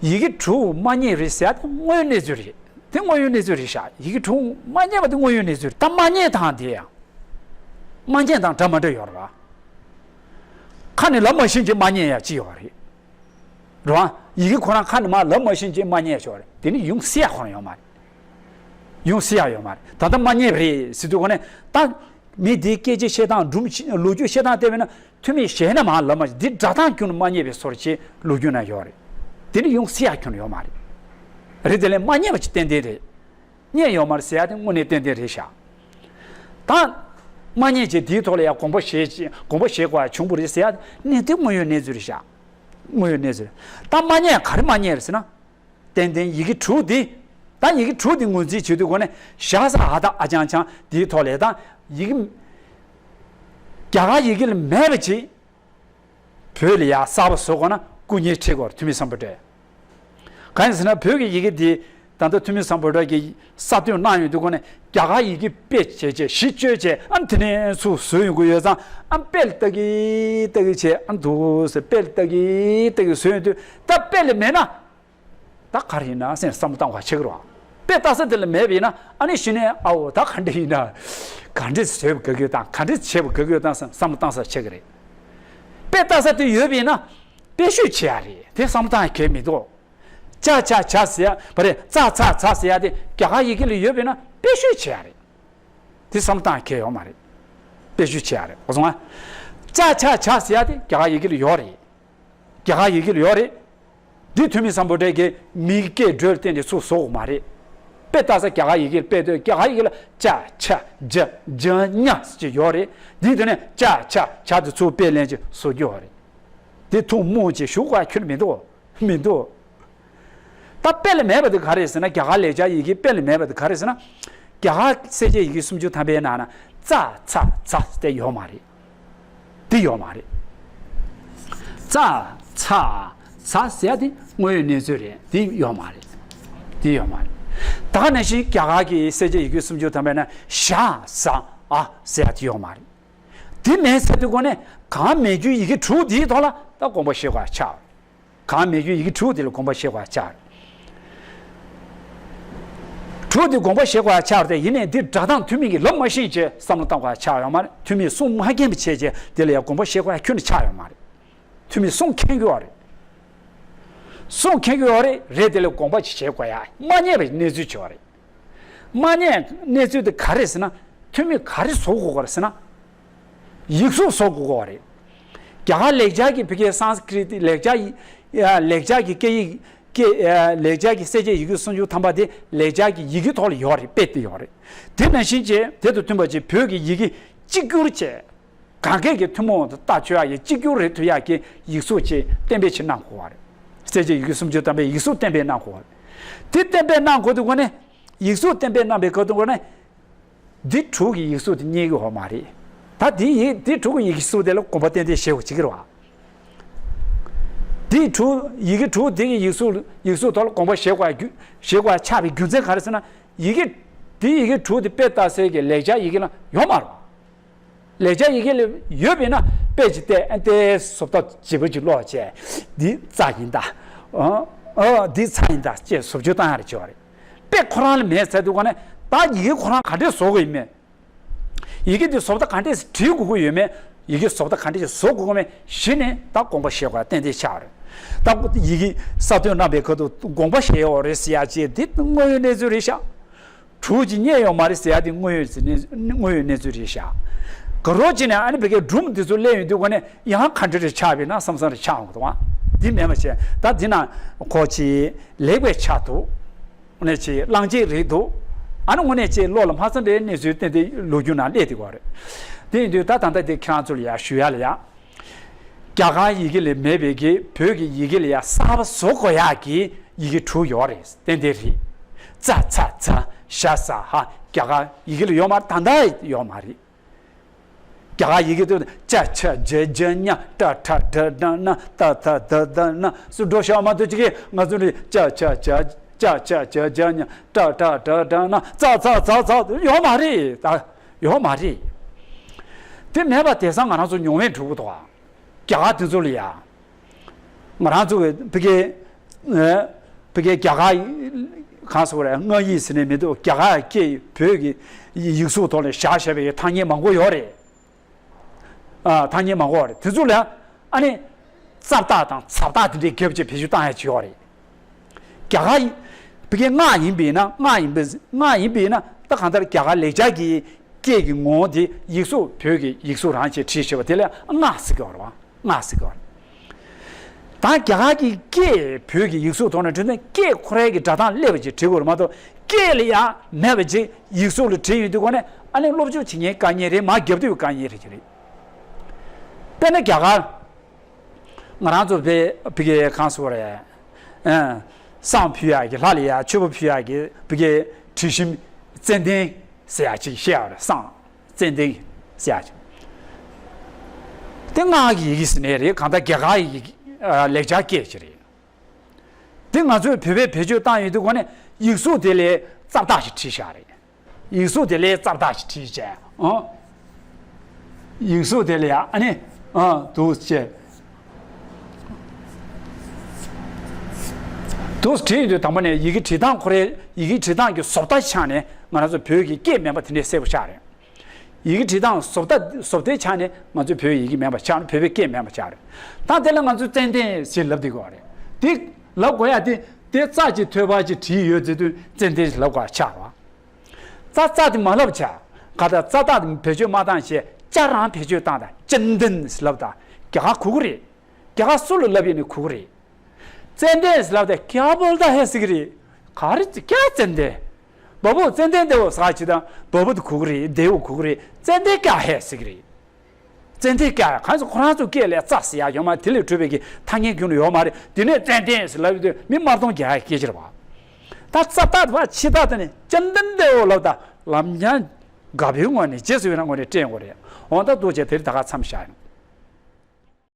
ཡི་གེ་དྲུག་མ་རྙེད་རེད་ཟེར་ཡ་དེ་དངོས་ཡོད་གནས་ཚུལ་རེད། དེ་དངོས་ཡོད་གནས་ཚུལ་རེད་ཤག་ཡི་གེ་དྲུག་མ་རྙེད་པ་དེ་དངོས་ཡོད་གནས་ཚུལ་རེད། ད་མ་རྙེད་སྟངས་དེ་ཡང་མ་རྙེད་སྟངས་འདྲ་མ་འདྲ་ཡོད་རེད་བ། ཁ་ནས་ལབ་མ་ཤེས་ཀྱི་མ་རྙེད་ཡ་ཅི་ཡོད་རེད། རེད་བ། ཡི་གེ་ཁོ་རང་ཁ་ནས་མར་ལབ་མ་ཤེས་ཀྱི་མ་རྙེད་ཤོར་རེད། དེ་ནི་ཡོང་སྲིད་ཡ་ཁོ་རང་ཡོད་མ་རེད། ཡོང་སྲིད་ཡ་ཡོད་མ་རེད། ད་ལྟ་མ་རྙེད་པ་རེད་ཟེར་དུས་ཁོ་ནས་ད་མི་དེའི་སྐད་ཆ་བཤད་སྟངས་སྒྲུང་ལོ་རྒྱུས་བཤད་སྟངས་བལྟས་པས་ན་ཐུ་མི་ཞལ་ནས་མར་ལབ་མ་ཤེས། འདི་སྒྲ་གདངས་ཁྱོན་ནས་མ་རྙེད་པའི་བཟོ་འདྲ་ཅིག་ལོ་རྒྱུས་ན་ཡོད་རེད། དེ་ནི་ཡོང་སྲིད་ཡ་ཁྱོན་ནས་ཡོད་མ་རེད། རེད་དེ་ལས་མ་རྙེད་པ་ཅིག་ཏན་ཏན་རེད། རྙེད་ཡོད་མ་རེད་ཟེར་ཡ་དེ་དངོས་གནས་ཏན་ཏན་རེད་ཤག་ད་མ་རྙེད་ཅེས་དེའི་ཐོག་ལ་ཡ་དགོངས་པ་བཞེས་ཅེས་དགོངས་པ་བཞེས་དགོས་ཡ་བྱུང་བ་རེད་ཟེར་ཡ་གནས་དེ་དངོས་ཡོད་གནས་ཚུལ་རེད་ཤག་དངོས་ཡོད་གནས་ཚུལ། ད་མ་རྙེད་ག་རེ་མ་རྙེད་རེད་ཟེར་ན། ཏན་ཏན་ཡི་གེ་དྲུག་འདི། ད་ཡི་གེ་དྲུག་འདི་ངོས་འཛིན་བྱེད་དུས་སྒོ་ནས་ཞ་ཟ་འ་ད་ཨ་ཅང་ཅང་དེའི་ཐོག་ལས་ད་ཡི་གེ་རྒྱ་གར་ཡི་གེ་ལ་མེད་པ་ཅིག་བོད་ལ་ཡ་གསར་པ་བཟོ་དགོས་ན་སྐུ་ཉིད་ཁྲིད་དགོས་རེད། ཐུ་མི་སམ་བྷོ་ཊས། གང་ཡིན་ཟེར་ན་བོད་ཀྱི་ཡི་གེ་འདི་ད་ལྟ་ཐུ་མི་སམ་བྷོ་ཊ་གིས་གསར་གཏོད་གནང་ཡོང་དུས་སྒོ་ནས་རྒྱ་གར་ཡི་གེ་དཔེ་བྱས་བྱས་གཞི་བཅོལ་བྱས་ཨ་དེ་ནས་ཚུར་བཟོས་ཡོང་གི་ཡོད་ཙང་ཨ་དཔེ་ལ་ལྟ་གི་ལྟ་གི་བྱས་ཨ་འདུག་ཟེར་དཔེ་ལ་ལྟ་གི་ལྟ་གི་བཟོས་ཡོང་དུས་ད་དཔེ་ལ་མེད་ན། ད་ག་རེ་ཡིན་ན་སེམས་བསམ་བློ་བཏང་བ་ཆེ་གི་རེད་བ། དཔེ་ལྟ་ས་དེ་ལ་མེད་པ་ཡིན་ན་ཨ་ནི་གཞི་ནས་ཨའོ་ད་ག་འདྲ་ཡིན་ན། ག་འདྲ་བཟོས་པ་དགའ་གི་ཡོད་དང་ག་འདྲ་བྱས་པ་དགའ་གི་ཡོད་དང་བསམ་བསམ་བློ་བཏང་ས་ཆེ་གི་རེད། དཔེ་ལྟ་ས་དེ་ཡོད་པ་ཡིན་ན་དཔེ་བཤུས་བྱེད་ཡ་རེད། དེ་བསམ་བློ་བཏང་ཡ་གལ་མི་འདུག་ཅ་ཆ་ཇ་ཟེར་ཡ་བ་རེད། ཙ་ཚ་ཛ་ཟེར་ཡ་དེ་རྒྱ་གར་ཡི་གེ་ལ་ཡོད་པ་ཡིན་ན་དཔེ་བཤུས་བྱེད་ཡ་རེད། དེ་བསམ་བློ་བཏང་ཡ་གལ་ཡོད་མ་རེད། དཔེ་བཤུས་བྱེད་ཡ་རེད། གོ་སོང་ང་། ཅ་ཆ་ཇ་ཟེར་ཡ་དེ་རྒྱ་གར་ཡི་གེ་ལ་ཡོད་རེད། རྒྱ་གར་ཡི་གེ་ལ་ཡོད་རེད། འདི་ཐུ་མི་སམ་བྷོ་ཊ་གིས་མིའི་སྐད་འགྲོས་ལ་བརྟེན་ཏེ་ཚུར་བཟོ་དགོས་མ་རེད། དཔེ་ལྟ་ས་རྒྱ་གར་ཡི་གེ་ལ་དཔེ་ལྟོས་རྒྱ་གར་ཡི་གེ་ལ་ཅ་ཆ་ཇ་ཇ་ཉ་ཟེར་གྱི་ཡོད་རེད། འདིའི་དོན་ནས་ཅ་ཆ་ཇ་དེ་ཚུར་དཔེ་ལེན་ཅིག་བཟོ་རྒྱུ་ཡོད་རེད། དེ་ཐུགས་སྨོན་ཅིག་ཞུ་དགོས་ཁྱོན་མི་འདུག་མི་འདུག་ད་དཔེ་ལ་མེད་པ་དེ་ག་རེད་ཟེར་ན་རྒྱ་གར་ལེགས་སྦྱར་ཡི་གེ་དཔེ་ལ་མེད་པ་དེ་ག་རེད་ཟེར་ན། རྒྱ་གར་གསལ་བྱེད་ཡི་གེ་སུམ་ཅུ་ཐམ་པའི་ནང་ན་ཙ་ཚ་ཛ་དེ་ཡོད་མ་རེད། དེ་ཡོད་མ་རེད། ཙ་ཚ་ཛ་ཟེར་ཡ་དེ་དངོས་ཡོད་གནས་ཚུལ་རེད། དེ་ཡོད་མ་རེད། དེ་ཡོད་མ་རེད། ད་ག་ནང་བཞིན་རྒྱ་གར་གྱི་གསལ་བྱེད་ཡི་གེ་སུམ་ཅུ་ཐམ་པའི་ནང་ན་ཞ་ཟ་འ་ཟེར་ཡ་དེ་ཡོད་མ་རེད། དེ་མེད་ཟེར་དུས་གོ་ནས་གང་མེད་རྒྱུའི་ཡི་གེ་དྲུག་དེའི་ཐོག་ལ་ད་དགོངས་པ་བཞེས་དགོས་ཡ་ཆགས། གང་མེད་རྒྱུའི་ཡི་གེ་དྲུག་དེ་ལ་དགོངས་པ་བཞེས་དགོས་ཡ་ཆགས། དྲུག་དེ་དགོངས་པ་བཞེས་དགོས་ཡ་ཆགས་ཏེ། ཡིན་ནའི་འདི་སྒྲ་གདངས་ཐུན་མིན་གྱི་ལབ་མ་ཤེས་བྱས་བསམ་བློ་བཏང་དགོས་ཡ་ཆགས་ཡོད་མ་རེད། ཐུན་མིན་གསུང་མ་མཁྱེན་པ་བྱས་བྱས་དེ་ལ་ཡང་དགོངས་པ་བཞེས་དགོས་ཡ་ཁྱོན་ནས་ཆགས་ཡོད་མ་རེད། ཐུན་མིན་གསུང་མཁྱེན་དགོས་པ་རེད། གསུང་མཁྱེན་དགོས་པ་རེད། རེད། དེ་ལ་དགོངས་པ་ཅིག་བཞེས་དགོས་ཡ། མ་རྙེད་པའི་གནས་ཚུལ་བྱས་པ་རེད། མ་རྙེད་གནས་ཚུལ་དེ་ག་རེ་ཟེར་ན། ཐུན་མིན་ག་རེ་བཟོ་དགོས་པ་རེད་ཟེར་ན། ཡིག་གཟུགས་བཟོ་དགོས་པ་རེད། རྒྱ་གར་ལེགས་སྦྱར་གྱི་ཕ་གིའི་སཾ་སྐྲྀཏ་ལེགས་སྦྱར་ཡི་ལེགས་སྦྱར་གྱི་སྐད་ཡིག་སྐད་ལེགས་སྦྱར་གྱི་གསལ་བྱེད་ཡི་གེ་སུམ་ཅུ་ཐམ་པ་དེ་ལེགས་སྦྱར་གྱི་ཡི་གེ་ཐོག་ལ་ཡོད་རེད། དཔེ་དེ་ཡོད་རེད། དེ་ནང་བཞིན་བྱས་དེ་དང་མཐུན་པ་བྱས་བོད་ཀྱི་ཡི་གེ་གཅིག་གྱུར་བྱས། གང་གས་ཀྱི་ཐུན་མོང་དུ་ལྟ་ཆོག་ཡག་གི་གཅིག་གྱུར་རེད་ཐུབ་ཡག་གི་ཡིག་གཟུགས་ཅིག་གཏན་འབེབས་ཅིག་གནང་དགོས་པ་རེད། གསལ་བྱེད་ཡི་གེ་སུམ་ཅུ་ཐམ་པའི་ཡིག་གཟུགས་གཏན་འབེབས་གནང་དགོས་པ་རེད། དེ་གཏན་འབེབས་གནང་དགོས་དུས་གོ་ནས། ཡིག་གཟུགས་གཏན་འབེབས་གནང་པའི་སྐབས་དུ་གོ་ནས། འདི་དྲུག་གི་ཡིག་གཟུགས་དེ་རྙེད་ཀྱི་ཡོད་མ་རེད། ད་འདི་ཡིག་འདི་དྲུག་གི་ཡིག་གཟུགས་དེ་ལ་དགོངས་པ་ཏན་ཏན་བཞེས་དགོས་ཅིག་གི་རེད་བ། འདི་དྲུག་ཡི་གེ་དྲུག་དེ་གི་ཡིག་གཟུགས་ཡིག་གཟུགས་ཐོག་ལ་དགོངས་པ་བཞེས་དགོས་རྒྱུ་བཞེས་དགོས་ཆགས་པའི་རྒྱུ་མཚན་ག་རེ་ཟེར་ན། ཡི་གེ་དེ་ཡི་གེ་དྲུག་དེ་དཔེ་ལྟ་སའི་གི་ལེགས་སྦྱར་ཡི་གེ་ལ་ཡོད་མ་རེད། ལེགས་སྦྱར་ཡི་གེ་ལ་ཡོད་པས་ན་དཔེ་ཅིག་བལྟས། ཨ་ཏེ་བཟོ་ལྟ་བརྗེ་པོ་ཅིག་ཀློག་བྱས། འདི་ཙ་ཡིན་ད། ཨ་ཨ་འདི་ཚ་ཡིན་ད་ཅེས་བཟོ་བཅོས་བཏང་ཡ་རེ་བྱེད་པ་རེད། དཔེ་ཁོ་རང་ལ་མེད་ཟེར་དུས་ག་ནས་ད་ཡི་གེ་ཁོ་རང་ག་འདྲས་བཟོ་དགོས་ཡིན་མེད། ཡི་གེ་འདི་བཟོ་ལྟ་ག་འདྲས་བྲིས་དགོས་ཀྱི་ཡོད་མེད། ཡི་གེ་བཟོ་ལྟ་ག་འདྲས་བཟོ་དགོས་ཀྱི་མེད་གཞི་ནས་ད་དགོངས་པ་བཞེས་དགོས་ཏན་ཏན་ཆགས་རེད། ད་ཡི་གེ་གསར་གཏོད་གནང་པའི་ཁ་ཐུག་དགོངས་པ་བཞེས་ཡོད་རེད་ཟེར་ཡ་ཅེས་འདི་དངོས་ཡོད་གནས་ཚུལ་རེད་ཤག་དྲུག་ཅིག་རྙེད་ཡོད་མ་རེད་ཟེར་ཡ་དེ་དངོས་ཡོད་ཟེར་ནས་དངོས་ཡོད་གནས་ཚུལ་རེད་ཤག་ག་རོ་ཅིག་ནས་ཨ་ནི་བི་ཀའི་སྒྲུང་འདི་ཚོ་གླེང་ཡོང་དུས་ག་ནས་ཡང་ག་འདྲ་རེ་ཆགས་པས་ན་བསམ་བསམ་རེ་ཆགས་འོང་གི་འདུག་ཨ། འདི་མེད་པ་བྱས་ད་འདི་ན་གོ་ཅིག་ལེགས་པའི་ཆ་འདུག་དངོས་གནས་ཅིག་བླང་བྱའི་རིགས་འདུག་ཨ་ནི་དངོས་གནས་ཅིག་བློ་ལ་མ་ཚིམ་པའི་གནས་ཚུལ་ཏན་ཏན་ལོ་རྒྱུས་ནང་སླེབས་དེ་ག་རེད། དེ་ཡིན་དུས་ད་ད་ལྟ་དེ་ཁྱེད་རང་ཚོ་ལ་ཡ་ཞུ་ཡ་ལ་ཡ། རྒྱ་གར་ཡི་གེ་ལས་མེད་པའི་གི་བོད་ཀྱི་ཡི་གེ་ལ་ཡང་གསར་པ་བཟོ་དགོས་ཡག་གི་ཡི་གེ་དྲུག་ཡོད་རེད། ཏན་ཏན་རེད། ཙ་ཚ་ཛ་ཞ་ཟ་ཧ་རྒྱ་གར་ཡི་གེ་ལ་ཡོད་མ་རེད། ད་ལྟ་ཡོད་མ་རེད། རྒྱ་གར་ཡི་གེ་དུ་ཅ་ཆ་ཇ་ཇ་ཉ་ཏ་ཐ་ད་ད་ན་ཏ་ཐ་ད་ད་ན་སུ་འགྲོ་ཤ་མ་ཐུ་ཅི་གི་ང་ཚོ་ནི་ཅ་ཆ་ཇ་ཅ་ཆ་ཇ་ཇ་ཉ་ཏ་ཐ་ད་ད་ན་ཙ་ཚ་ཛ་ཛ་ཡོད་མ་རེད། ད་ཡོད་མ་རེད། དེ་མེད་པ་དེང་སང་ང་རང་ཚོ་མྱོང་བས་འགྲོ་གི་འདུག་ཨ། རྒྱ་གར་དེ་ཚོ་ལ་ཡ། ང་རང་ཚོ་གི་ཕ་གི་ཕ་གི་རྒྱ་གར་གང་ཟེར་དགོས་རེད། སྔགས་ཡིག་ཟེར་ནས་མི་འདུག་རྒྱ་གར་སྐད་བོད་ཀྱི་ཡིག་གཟུགས་ཐོག་ནས་བཞག་བཞག་པའི་ཐ་སྙད་མང་པོ་ཡོད་རེད། ཨ་ཐ་སྙད་མང་པོ་ཡོད་རེད། དེ་ཚོ་ལ་ཨ་ནི་ཙ་བཏགས་དང་ཛ་བཏགས་དེ་འདྲའི་རྒྱབ་ཀྱི་བེད་སྤྱོད་བཏང་ཡ་ཅིག་ཡོད་རེད། རྒྱ་གར་ཡིན་ཕ་གི་སྔགས་ཡིན་པས་ན་སྔགས་ཡིན་པས་སྔགས་ཡིན་པས་ན་ད་གང་ལྟར་རྒྱ་གར་ལེགས་སྦྱར་གྱི་སྐད་ཀྱི་ངོ་བོ་དེ་ཡིག་གཟུགས་བོད་ཀྱི་ཡིག་གཟུགས་རང་ཅིག་བྲིས་བྱས་པ་དེ་ལ་སྔགས་ཟེར་གྱི་ཡོད་རེད་བ། སྔགས་ཟེར་གྱི་ཡོད་རེད། ད་རྒྱ་གར་གྱི་སྐད་བོད་ཀྱི་ཡིག་གཟུགས་ཐོག་ནས་བྲིས་ན་སྐད་ཁོ་རའི་གི་སྒྲ་གདངས་སླེབས་པ་ཅིག་བྲིས་དགོས་རེད་མ་གཏོགས་སྐད་ལ་ཡང་མེད་པ་ཅིག་ཡིག་གཟུགས་ལ་བྲིས་ཡོང་དུས་ག་ནས་ཨ་ནི་སློབ་སྦྱོང་བྱེད་མཁན་དཀའ་ངལ་རེད། མར་རྒྱབ་དུས་དཀའ་ངལ་རེད་ཀྱི་རེད། དཔེར་ན་རྒྱ་གར། ང་རང་ཚོ་བོད་ཕ་གིའི་གང་ཟེར་དགོས་རེད། ཨ་བསང་ཕུལ་ཡག་གི་ལྷ་ལ་ཡ་མཆོད་པ་ཕུལ་ཡག་གི་ཕ་གིའི་དྲི་ཞིམ་ཙན་དན་ཟེར་ཡག་ཅིག་བཤད་ཡག་རེད། བསང་ཙན་དན་ཟེར་ཡག་ཅིག་དེ་སྔགས་ཀྱི་ཡི་གེ་ཟེར་ནའི་རེད། གང་ལྟར་རྒྱ་གར་ཡི་གེ་ཨ་ལེགས་སྦྱར་སྐད་ཅིག་རེད། དེ་ང་ཚོས་བོད་པའི་བེད་སྤྱོད་བཏང་ཡོང་དུས་ག་ནས་ཡིག་གཟུགས་དེ་ལ་ཙ་བཏགས་ཤིག་བྲིས་བཞག་རེད། ཡིག་གཟུགས་དེ་ལ་ཙ་བཏགས་ཤིག་བྲིས་བྱས། ཨ། ཡིག་གཟུགས་དེ་ལ་ཡ་ཨ་ནི་ཨ་འདུག་ཅེས། འདུག་བྲིས་ཡོང་དུས་དང་པོ་ནས་ཡི་གེ་བྲིས་སྟངས་ཁོ་རའི་ཡི་གེ་བྲིས་སྟངས་ཀྱི་བཟོ་ལྟ་ཆ་ནས་ང་རང་ཚོ་བོད་ཀྱི་སྐད་མེད་པ་དེ་འདྲས་གསལ་པོ་ཆགས་རེད། ཡི་གེ་བྲིས་སྟངས་བཟོ་ལྟ་བཟོ་ལྟའི་ཆ་ནས་ང་ཚོའི་བོད་ཡི་གེ་མེད་པ་ཆགས་ན་བོད་པའི་སྐད་མེད་པ་ཆགས་རེད། ད་དེ་ལ་ང་ཚོས་ཙན་དན་ཞེས་ལབ་བསྡད་དགོས་པ་རེད། དེ་ལབ་དགོས་ཡ་དེ་དེ་ཙ་ཅིག་ཐོད་པ་ཅིག་བྲིས་ཡོད་ཟེར་དུས་ཙན་དན་ཞེས་ལབ་དགོས་པ་ཆགས་རེད། ཙ་ཙ་དེ་མ་ལབ་བྱ། ག་ད་ཙ་ད་དེ་བེད་སྤྱོད་མ་བཏང་བྱས་ཅ་རང་བེད་སྤྱོད་བཏང་ད་ཅན་དན་ཞེས་ལབ་ད་རྒྱ་གར་གོ་གི་རེད། རྒྱ་གར་སུ་ལ་ལབ་ཡིན་ནི་གོ་གི་རེད། ཙན་དན་ཟེར་ལབ་དེ་ཀྱ་བོལ་ད་ཧེ་ཟེར་གི་རེད། ག་རེ་ཀྱ་ཙན་དན། བ་བུ་ཙན་དན་དེ་བོ་ཟ་ཅི་དང་བ་བུ་དེ་གོ་གི་རེད། དེ་བོ་གོ་གི་རེད། ཙན་དན་ཀྱ་ཧེ་ཟེར་གི་རེད། ཙན་དན་ཀྱ་ཧེ་གང་ཚོ་ཁོ་རང་ཚོ་སྐད་ལས་ཙ་ཟེར་ཡ་ཡོད་མ་དེ་ལས་གྲུབ་པའི་གི་ཐ་སྙད་ཁྱོན་ནས་ཡོད་མ་རེད། དེ་ནས་ཙན་དན་ཟེར་ལབ་ཡོད་དུས་མི་དམར་གདོང་རྒྱག་ཡ་སྐད་ཆ་རེད་བ། ད་ ད་རྩ་བརྟག་ཏུ་བ་ཕྱི་བརྟག་ཏུ་ནི་ཅན་ཏན་དེའོ་ལབ། ད་ལམ་སྦྱང་དགའ་བོའི་ངོས་ནས་རྗེས་སུ་ཡི་རང་ངོས་ནས་དྲན་དགོས་རེད། འོ་ད་རྡོ་རྗེ་དེར་ད་ག་མཚམས་བཞག་ཡིན།